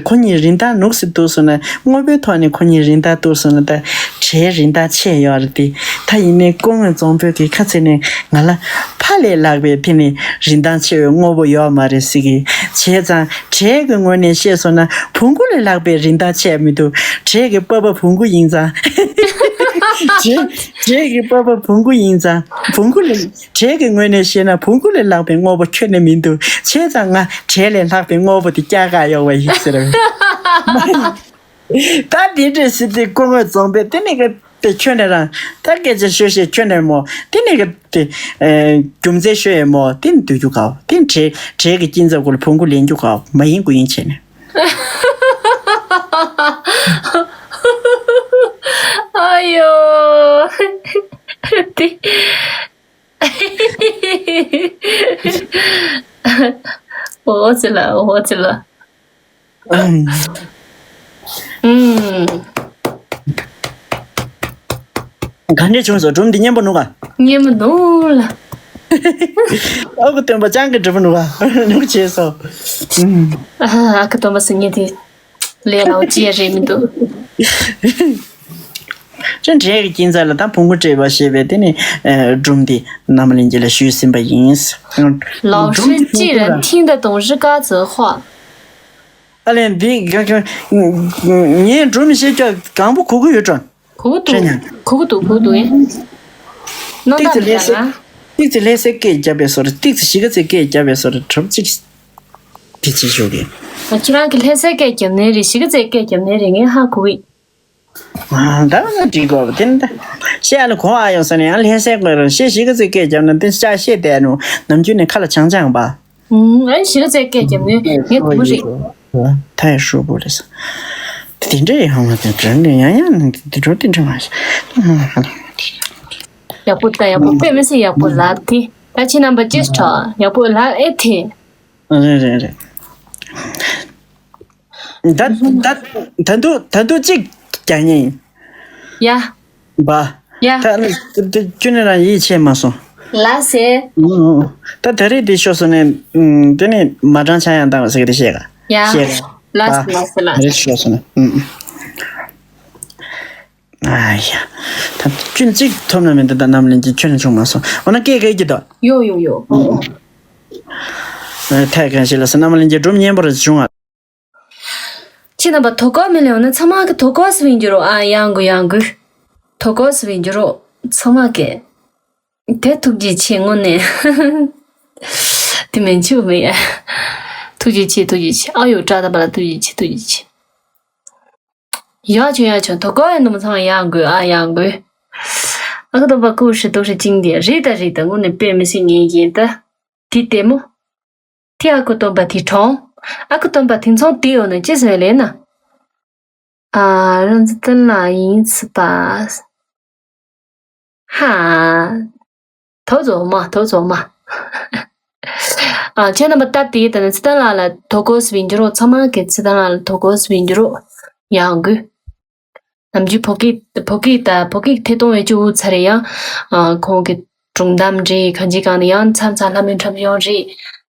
ཁོ་གཉིས་རིན་ཐང་ནུག་སེ་འདུག་སོང་ན་དངོས་པོའི་ཐོག་ནས་ཁོ་གཉིས་རིན་ཐང་འདུག་སོང་ན་ད་བྲེལ་རིན་ཐང་ཆེ་ཡོད་རེད་དེ། ད་ཡིན་ནའི་སྐུ་ངོ་རྫོང་དཔོན་གྱིས་ཁ་ཚིག་ནས་ང་ལ་ཕ་ལས་ལྷག་པའི་དེ་ནི་རིན་ཐང་ཆེ་བའི་དངོས་པོ་ཡོད་མ་རེད་ཟེར་གི་བྱས་ཙང་བྲེལ་གྱི་ངོས་ནས་བཤད་སོང་ན་བོང་གུ་ལས་ལྷག་པའི་རིན་ཐང་ཆེ་མི་འདུག་བྲེལ་གྱི་པ་ཕ་བོང་གུ་ཡིན་ཙང་། བྲེལ་བྲེལ་གྱི་པ་ཕ་བོང་གུ་ཡིན་ཙང་བོང་གུ་ལས། བྲེལ་གྱི་ངོས་ནས་བཤད་ན་བོང་གུ་ལས་ལྷག་པའི་དངོས་པོ་ཁྱོན་ནས་མི་འདུག་བྱས་ཙང་ང་བྲེལ་ལས་ལྷག་པའི་དངོས་པོ་དེ་བསྐྱལ་ག་ཡོང་བ་ཡིན་ཟེར་བས། ད་དེ་འདྲས་ཟེར་དུས་སྐུ་ངོ་རྫོང་དཔོན་དེ་ནས་གི་དེ་ཁྱོན་ནས་རང་ད་སྐད་ཆ་ཤོད་ཤེས་ཁྱོན་ནས་མོ་དེ་ནས་གི་དེ་རྒྱུ་མཚན་ཤོད་ཡས་མོ་དེ་ནས་སྡོད་རྒྱུ་གའོ་དེ་བྲེལ་བྲེལ་གྱི་སྐྱིན་ཚབ་གུ་ལ་བོང་གུ་ལེན་རྒྱུ་གའོ་མ་ཡིན་དགུ་ཡིན་བྱས་ནས། ཨ་ཡོ། དེ། འོ་ཙི་ལ་འོ་ཙི་ལ། ཨུམ། ཨུམ། ག་འདྲས་བྱུང་སོང་། སྒྲུང་འདི་སྙན་པོ་འདུག་ག་སྙན་པོ་འདུག་ལ། ཨ་ཁུ་སྟོན་པ་ཅང་གི་འགྲུབ་པ་འདུག་ག་ནུག་བྱས་སོ། ཨ་ཨ་ཁུ་སྟོན་པ་སུ་ཉིད་དེ། ལས་ལའོ་ཅི་ཡ་རེད་མི་འདུག་ཅན་འདྲེ་གི་སྐྱིན་ཚ་ལ་ད་བོང་བུ་བྲེས་པ་ཞེས་པའི་དེ་ནི་སྒྲུང་འདི་རྣམ་གླིང་རྒྱལ་ལ་ཞུས་ཟིན་པ་ཡིན། སྒྲུང་འདི་ཁྱེད་ཚོ་ལ། 老师既然听得懂是该怎么画། ཨ་ལས་འདི་ག་ག་ངས་སྒྲུང་མི་ཤེས་ཀྱང་གང་པོ་གོ་གི་ཡོད་དྲ། གོ་གི་འདུག་རེད་ཉག་གོ་གི་འདུག་གོ་གི་འདུག་ཨེ། རྣམ་ཏིག་ཙི་ལྷ་སའི་ཏིག་ཙི་ལྷ་སའི་སྐད་རྒྱབ་པའི་བཟོ་འདྲ། ཏིག་ཙི་གཞིས་ཀ་རྩེའི་སྐད་རྒྱབ་པའི་བཟོ་འདྲ་གྲབས་ཅིག་དེ་ཅི་ཞུ་གི་ཁྱེད་རང་གི་ལྷ་སའི་སྐད་རྒྱབ་ནའི་རེད། གཞིས་ཀ་རྩེའི་སྐད་རྒྱབ་ནའི་རེད། ངས་ཧ་གོ་གི་ཨ་ད་ང་འགྲིག་གོ་དེ་འདྲ། བཤད་ལ་གོ་ཨ་ཡོང་ས་ནས་ཡང་ལྷ་སའི་སྐད་རང་བཤད། གཞིས་ཀ་རྩེའི་སྐད་རྒྱབ་ན་དེ་ཅག་བཤད་བསྡད་ནོ། ནམ་རྒྱུན་ནས་ཁ་ལ་བྱང་བྱང་པ། ཨུམ། ཨ་ནི་གཞིས་ཀ་རྩེའི་སྐད་རྒྱབ་ནའི་ངས་གོ་གི་རེད། ད་ཡ་ཧྲུལ་པོ་རེད་ས། དེ་འདྲ་ཡང་མ་དེ་འདྲ་འདྲ་ཡང་ཡང་དེ་འགྲོ་དེ་འདྲ་མ་ཤེས། ཡག་པོ་ད་ཡག་པོ་དཔེ་མི་སྲིད་ཡག་པོ་ལབ་དེ། ད་ཁྱེད་རྣམ་པ་ཅེས་ཁྲ་ཡག་པོ་ལབ་ཨེ་དེ། རེད་རེད་རེད། ད་ད་ད་དུང་ད་དུང་གཅིག་རྒྱག་ཉེན་ཡིན། ཡ། བ། ཡ། ད་ནི་ད་ད་ཁྱོད་ནི་རང་ཡིད་ཆེས་མ་སོང་། ལ་སེ། ཨོ་ཨོ། ད་ད་རེས་དེ་ཤོར་སོང་ནས་ཨུམ། དེ་ནི་མ་གྲངས་ཆག་ཡང་བཏང་བ་ཟེར་གི་དེ་བཤད་ག་ཡ། བཤད་ག་ལ་སེ་ལ་སེ་ལ། ད་རེས་ཤོར་སོང་ནས་ཨུམ་ཨུམ། ཨ་ཡ། ད་ཁྱོད་ནི་གཅིག་ཐོབ་ན་མི་འདུག་ད་རྣམ་གླིང་གི་ཁྱོད་ནི་བྱུང་མ་སོང་། འོ་ན་སྐད་ག་གི་ད། ཡོ་ཡོ་ཡོ། ཨོ་ཨོ། ཨ་ཐད་གང་ཞིག་ལ་སེ་རྣམ་གླིང་གི་སྒྲུང་སྙན་པོ་རེ་བྱུང་ང་། ཁྱེད་རྣམ་པ་དོ་ཁུར་མི་ལེན་ན་ཚང་མ་གི་དོ་ཁུར་སུ་བིན་འགྱུར་རོ། ཨ་ཡང་གུ་ཡང་གུ། དོ་ཁུར་སུ་བིན་འགྱུར་རོ། ཚང་མ་གི། དེ་ཐུགས་རྗེ་ཆེ་དངོས་གནས། དེ་མིན་ཆུ་མི་ཡ། ཐུགས་རྗེ་ཆེ་ཐུགས་རྗེ་ཆེ། ཨ་ཡོ་བཀྲ་ད་པ་ལ་ཐུགས་རྗེ་ཆེ་ཐུགས་རྗེ་ཆེ། ཡག་བྱུང་ཡག་བྱུང་། དོ་ཁུར་ཡང་དུ་མ་ཚང་ཡང་གུ། ཨ་ཡང་གུ། ཨ་ཁུ་སྟོན་པ་ཀུ་ཧྲི་ཏོ་ཧྲི་ཅིང་དེ་རེད་ད་རེད་ད། དངོས་གནས་དཔེ་མི་སྲིད་ངེས་ཡིན་ད། དེ་ལྟད་མོ། དེ་ཨ་ཁུ་སྟོན་པ་དེ་གྲོང་། ཨ་ཁུ་སྟོན་པ་དེ་ཚོང་དེ་ཡོད་ན་ཅི་ཟེར་ལེ་ན། ཨ་རང་ཚོ་ཏན་ལ་ཡིན་སི་པ། ཧ། དོ་ཚོ་མ་དོ་ཚོ་མ། ཨ་ཁྱེད་རྣམ་པ་སྟབས་བདེ་ད་ནི་ཚེ་བརྟན་ལགས་ལ་དོ་ཁུར་སུ་བིན་འགྱུར་རོ། ཚང་མ་གི་ཚེ་བརྟན་ལགས་ལ་དོ་ཁུར་སུ་བིན་འགྱུར་རོ། ཡང་གུ། ནམ་རྒྱུན་བོད་སྐད་བོད་སྐད་ད་བོད་སྐད་ཐད་གཏོང་བའི་ཅུ་བོ་ཚ་རེ་ཡང་། ཨ་ཁོང་གི་སྒྲུང་གཏམ་རེད། གང་ཅི་གང་ནས་ཡང་མཚམས་མཚམས་ལྷ་མོའི་འཁྲབ་གཞུང་རེད།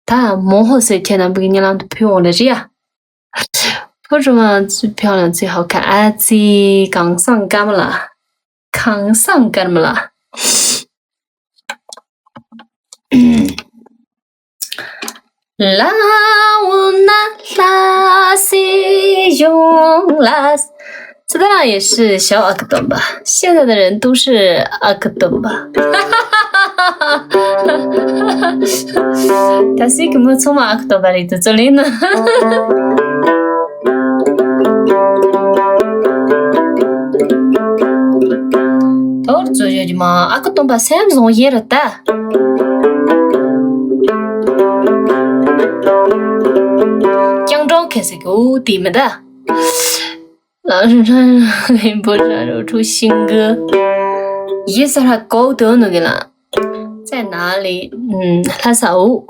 ད་མོ་ཧོ་ཟེར་ཁྱེད་རྣམ་པ་གི་སྙན་ལམ་དུ་ཕུལ་འོང་ལེ་རེད་ཡ། ཕོ་རུ་མ་ཚུ་ཕྱོགས་ལ་ཚུ་ཧོ་ཁ་ཨ་ཙི་གང་སང་ཀར་མ་ལ། གང་སང་ཀར་མ་ལ། ལ་འོ་ན་ལྷ་སའི་གཞུང་ལ། 知道了也是小阿克东吧，现在的人都是阿克东吧。 ད་སྲིད་ཀྱི་མི་ཚང་མ་ཨ་ཁུ་སྟོན་པ་རེད་དུ་ཚོ་ལེན་ན། དོར་ཚོ་ཡོད་ཀྱི་མ་ཨ་ཁུ་སྟོན་པ་སེམས་བཟང་ཡེ་ར་ད། རྐྱང་གྲོང་ཁེ་སི་གི་འུ་དེ་མི་ད། 老师穿很不穿着出新歌，也是他搞的那个啦，在哪里？嗯，他啥哦？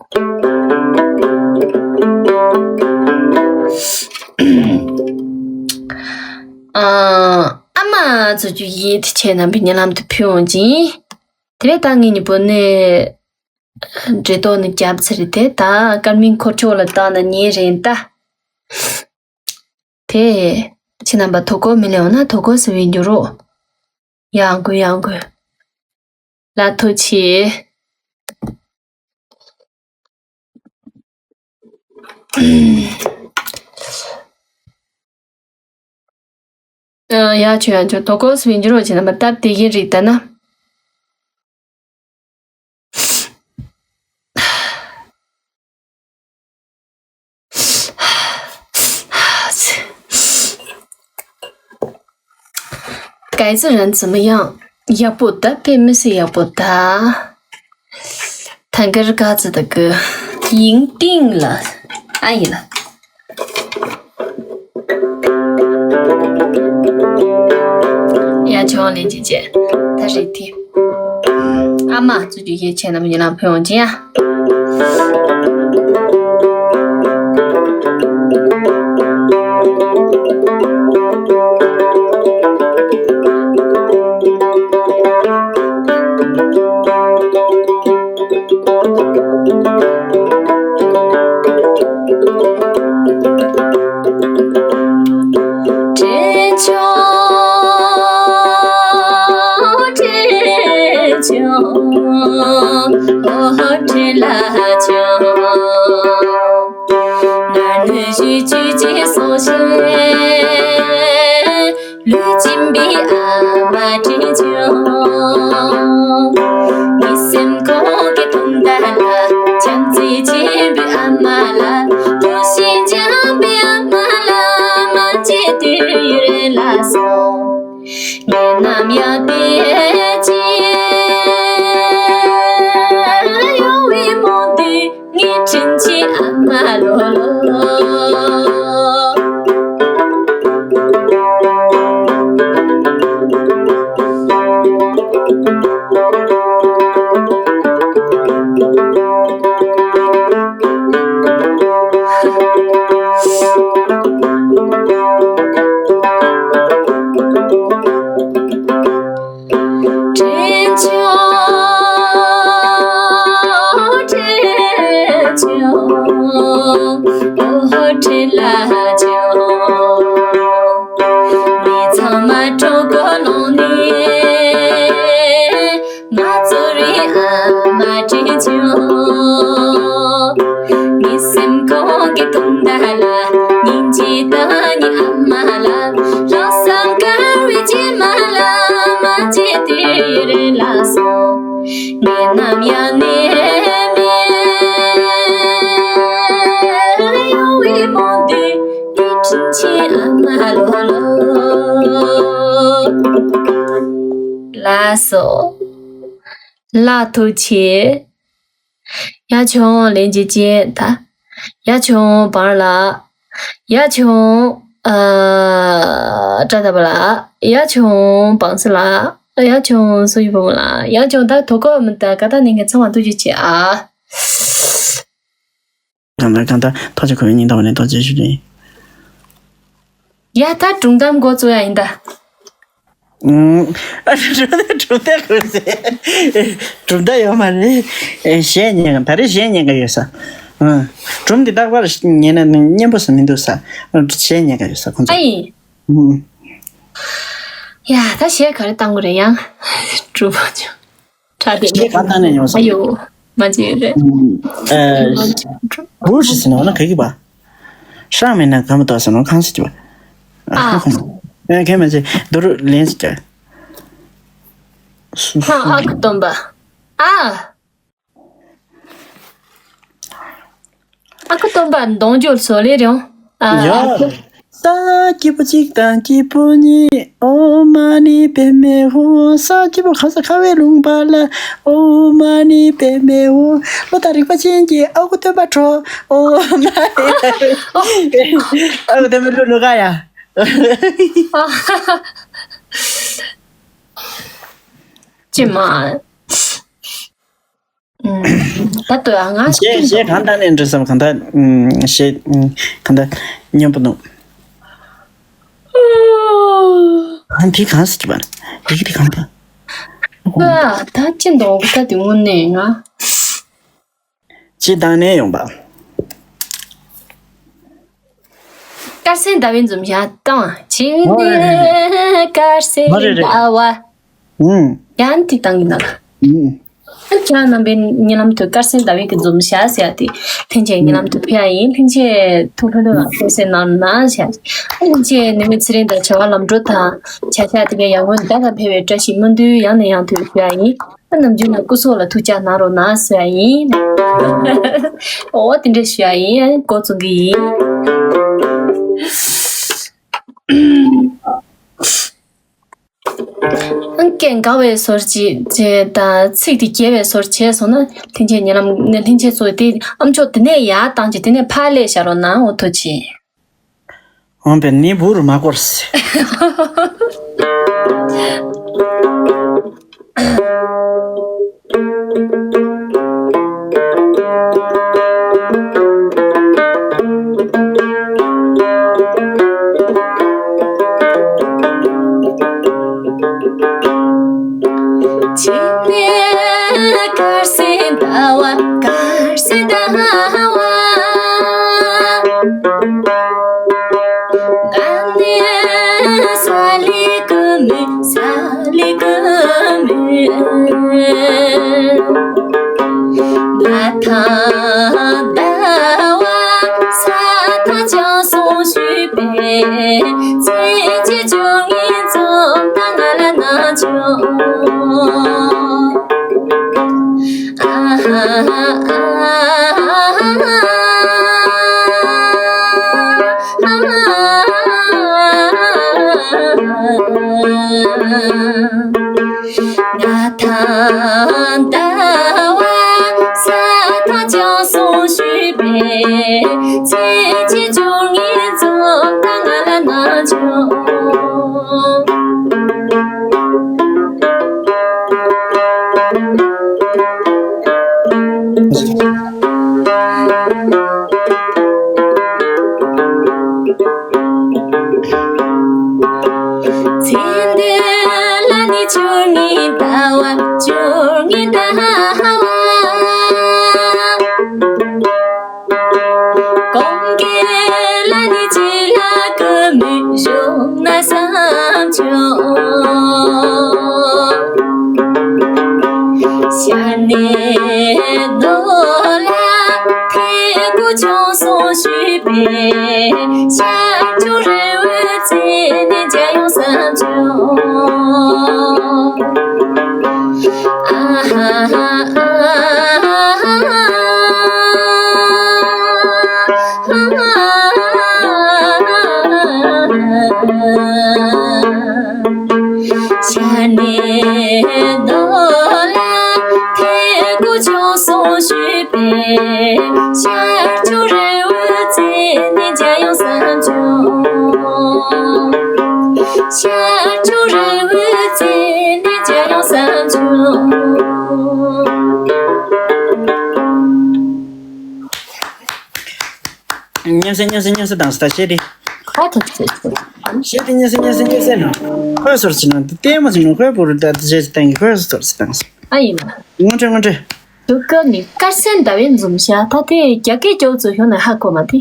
嗯，阿妈这就一天前那边你那么的不用紧，特别当给你不呢，这多你讲不起来的，他跟明可去了，当那你认得。 དེ། ཁྱེད་རྣམ་པ་དོ་ཁུར་མི་ལེན་ན་དོ་ཁུར་ཟེར་བའི་འགྱུར་རོ། ཡང་དགོས་ཡང་དགོས། ལ་ཐོ་ཆེ། ཡ་ཆོ་ཡ་ཆོ་དོ་ཁུར་ཟེར་བའི་འགྱུར་རོ། ཁྱེད་རྣམ་པ་སྟབས་བདེ་གི་རིགས་ལྟ་ན། གལ་ཏེ་རང་ཚོ་མི་ཡང་ཡག་པོ་ད་དཔེ་མི་སྲིད་ཡག་པོ་ད། ཐང་གར་ག་ཚོད་ད་གི་ཡིང་ཏིང་ལ་ཨ་ཡི་ལ། ཡ་ཆོག་ལེན་ཅི་བྱེད་ད་རེད་དེ། ཨ་མ་ཚོ་རྒྱུ་ཡེ་ཆེ་ན་མི་ཉེ་ལམ་ཕུལ་ཡོང་ཅི་ཡ། བཅུད་ཅན་སོགས་ཞེས། ལུས་སྦྱིན་པའི་ཨ་མ་དྲིན་ཆེའོ། མི་སེམས་ཁོང་གི་དུང་ཟླ་ལ། བྱམས་བརྩེ་ཆེན་པོའི་ཨ་མ་ལ། ལུས་ཤིང་འཇམ་པའི་ཨ་མ་ལ། མ་བརྗེད་དུས་ཡུན་རིང་ལ་སོགས། ངས་ནམ་ཡང་བདེ་སྐྱིད་གཡོ་བའི་རྨོངས་དུས། ངའི་དྲིན་ཆེན་ཨ་མ་ལོ་ལོ། དྲིན་ཆེ། དྲིན་ཆེ། ཨོ་དྲིན་ལ་ཆེ། མི་ཚང་མ་གྲོད་ཁོག་ལངས་ནས། ང་ཚོ་རེ་ཨ་མ་དྲིན་ཆེ། མི་སེམས་ཁོང་གི་དུང་ཟླ་ལ། སྙིང་རྗེ་དང་ནི་ཨ་མ་ལ། ལྷག་བསམ་དཀར་བའི་རྗེས་མ་ལ། མ་བརྗེད་དུས་ཡུན་རིང་ལ་སོགས། ངས་ནམ་ཡང་ནད་མེད་གཡོ་བའི་རྨོངས་དུས། ངའི་དྲིན་ཆེན་ཨ་མ་ལོ་ལོ། ལགས་སོ། ལགས་ཐུགས་ཆེ། ཡ་ཆུང་ལན་ཅི་ཅན་ད། ཡ་ཆུང་བར་ལ། ཡ་ཆུང་ཨ་བཀྲ་ད་པ་ལ། ཡ་ཆུང་བང་སི་ལ། ཡ་ཆུང་སུ་ཡི་བུ་མོ་ལ། ཡ་ཆུང་ད་དོ་ཀོ་མི་ད་ག་ད་ནི་ངས་ཚང་བ་ཐུགས་རྗེ་ཆེ་ཨ། གང་ལྟར་གང་ལྟར་ཐག་ཆོད་ཁོ་བའི་སྙིང་ཐག་པ་ནས་ཐུགས་རྗེ་ཆེ། ཡ་ད་སྒྲུང་གཏམ་འགོ་བཙུགས་ཡ་ཡིན་ད། ཨུམ། ཨ་གྲུབ་མཐའ་གྲུབ་མཐའ་གོ་ཟེ། གྲུབ་མཐའ་ཡོད་མ་རེད། ཨེ་གཞས་ཉན་ག་ད་རེས་གཞས་ཉན་ག་ཡོད་ས། ཨ། སྒྲུང་འདི་རྟག་པར་ཉན་ན་སྙན་པོ་ས་མི་འདུག་ས། གཞས་ཉན་ག་ཡོད་ས་ཁོང་ཚོ། ཨ་ཡིན། ཨུམ། ཡ་ད་གཞས་ག་རེ་བཏང་དགོས་རེད་ཡང་། གྲུབ་པ་ཆུ། ཁྲ་དེ་ནས་གང་བཏང་ནས་ཡོང་ས། ཨ་ཡོ། མ་བྱེད་རེད། ཨ་བུ་ཞིག་ཟིན་ན་ན་ག་གི་པ། ཧྲང་མེད་ན་གམ་ཏོ་ཟེར་ནོ་གང་ཟེར་གྱི་པ། ཨ། ཨ་ཁོ་མ། ཨ་ཁེ་མ་ཅེ་དུ་རུ་ལེན་ཟེར་གྱི། ཧང་ཨ་ཁུ་སྟོན་པ། ཨ། ཨ་ཁུ་སྟོན་པ་གདོང་འཇོག་བཟོ་ལེ་རེད། ཨ། ཡ། ས་སྐྱིད་པོ་གཅིག་དང་སྐྱིད་པོ་གཉིས། ཨོཾ་མ་ཎི་པདྨེ་ཧཱུྃ། ས་སྐྱིད་པོ་གང་ས་ཁ་བའི་ལུང་པ་ལ། ཨོཾ་མ་ཎི་པདྨེ་ཧཱུྃ། བློ་དང་རིག་པ་ཅན་གྱི་ཨ་ཁུ་སྟོན་པ་འགྲོ། ཨོཾ་མ་ཎི། ཨ་ཁུ་སྟོན་པ་ལུ་ལུ་ག་ཡ། ཅི་མ། ད་ལྟོས་ཨ་ང་གཞས་གཞས་གང་བཏང་ནས་འགྲོ་བསམ་གང་ལྟར་གཞས་གང་ལྟར་སྙན་པོ་འདུག་ཨ་འདི་གང་ཟེར་གྱི་པ། འདི་གི་འདི་གང་ལྟར། ཨ་ད་ཅི་འདོག་ད་དེ་དངོས་གནས་ང་། ཅི་བཏང་ནས་ཡོང་པ། དཀར་སེར་ཟླ་བའི་འཛུམ་ཞལ་བཏང་། ཅི་ནས་དཀར་སེར་ཟླ་བ། ཨུམ། ཡང་ཏིག་ཏང་གི་ནང་། ཨུམ། ཁྱེད་རྣམ་པའི་རྨི་ལམ་དུ་དཀར་སེར་ཟླ་བའི་གི་འཛུམ་ཞལ་ཟེར་ཡ་དེ་ལྷན་རྒྱས་རྨི་ལམ་དུ་ཕེབས་ཡ་ཡིན། ལྷན་རྒྱས་ཐུགས་ལྷོད་ལྷོད་ལ་ཐུགས་སེམས་ནང་ན་ཞག་ལྷན་རྒྱས་ནུས་མེད་ཚེ་རིང་དང་བྱ་བ་ལམ་འགྲོ་དང་བྱ་བྱ་དེ་གའི་ཡར་ངོའི་ཟླ་དང་ཕེབས་པའི་བཀྲ་ཤིས་སྨོན་འདུན་ཡང་ནས་ཡང་དུ་ཞུ་ཡ་ཡིན། ཨ་ནམ་རྒྱུན་ལ་སྐུ་སྲོག་ལ་ཐུགས་ཅག་གནང་རོགས་གནང་ཞུ་ཡ་ཡིན། འོ་དེ་འདྲ་ཞུ་ཡ་ཡིན། འགོ་བཙུགས་གི་ཡིན། སྐད་འགག་པའི་བཟོ་བྱེད་དང་ཚིག་དེ་རྒྱས་པའི་བཟོ་བྱས་སོང་ན་ལྷན་རྒྱས་ཉེ་ལམ་ནས་ལྷན་རྒྱས་ཚོ་དེ་ཨམ་ཅོག་དེ་ནས་ཡར་བཏང་རྗེས་དེ་ནས་ཕར་སླེབས་བཞག་རོགས་གནང་། འོ་ཐུགས་རྗེ་ཆེ། འོན་པས་ནི་བུ་རུ་མ་བསྐོར་ཟེར། ཅི་ནས་དཀར་སེར་ཟླ་བ། དཀར་སེར་ཟླ་བ། ང་ནི་ས་ལི་ཀུ་མི། ས་ལི་ཀུ་མི། ང་དང་ཟླ་བ། ས་དང་ལྗང་ས། ཚེས་བཅུ་གཉིས་འཛོམས་དང་ང་ལ་ན་ཆོག་ང་དང་ཟླ་བ་ས་ཐག་ཅང་སོང་ཞུས་པས། ཚེས་བཅུ་གཉིས་འཛོམས་དང་ང་ལ་ན་ཆོག་ཚེས་འདི་ལ་ནི་བཅུ་གཉིས་ཟླ་བ། བཅུ་གཉིས་ཟླ་བ། གོང་གི་ལ་ནི་ཅི་ལ་ཀུ་མུད་བཞུགས་ན་བསམ་བྱུང་། ཤར་ནས་ནོར་ལ་ཐེ་གུ་ཆུང་སོང་ཞུས་པས། ཤར་ཕྱོགས་རི་བོའི་རྩེ་ནས་མཇལ་ཡོང་བསམ་བྱུང་། ཨ་ཧ་ཧ་ཨ་ཧ་ཧ། ཤར་ནས་ནོར་ལ་ཐེ་གུ་ཆུང་སོང་ཞུས་པས། ཤར་ཕྱོགས་རི་བོའི་རྩེ་ནས་མཇལ་ཡོང་བསམ་བྱུང་། ཤར་ཕྱོགས་རི་བོའི་རྩེ་ནས་མཇལ་ཡོང་བསམ་བྱུང་། མཉམ་བསྲེས་མཉམ་བསྲེས་མཉམ་བསྲེས་བཏང་སོང་། ད་བཤད་དེ། ཁ་ཐུག་ཚེ་ཚེ། བཤད་དེ་མཉམ་བསྲེས་མཉམ་བསྲེས་མཉམ་བསྲེས་ན། ཁོས་སོར་ཕྱིན་ན་འདི་ལྟད་མོ་ཞིག་ནང་ཁོའི་བུ་རུ་ད་དེ་བྱས་སུ་བཏང་གི། ཁོས་སོར་ཕྱིན་བཏང་སོང་། ཨ་ཡིན་ན། ངོ་འཕྲོད་ངོ་འཕྲོད། དུ་སྐབས་ནི་དཀར་སེར་ཟླ་བའི་འཛུམ་ཞལ། ད་དེ་རྒྱ་སྐད་སྐྱོ་ཚོ་ཡོང་ན་ཧ་གོ་མ་དེ།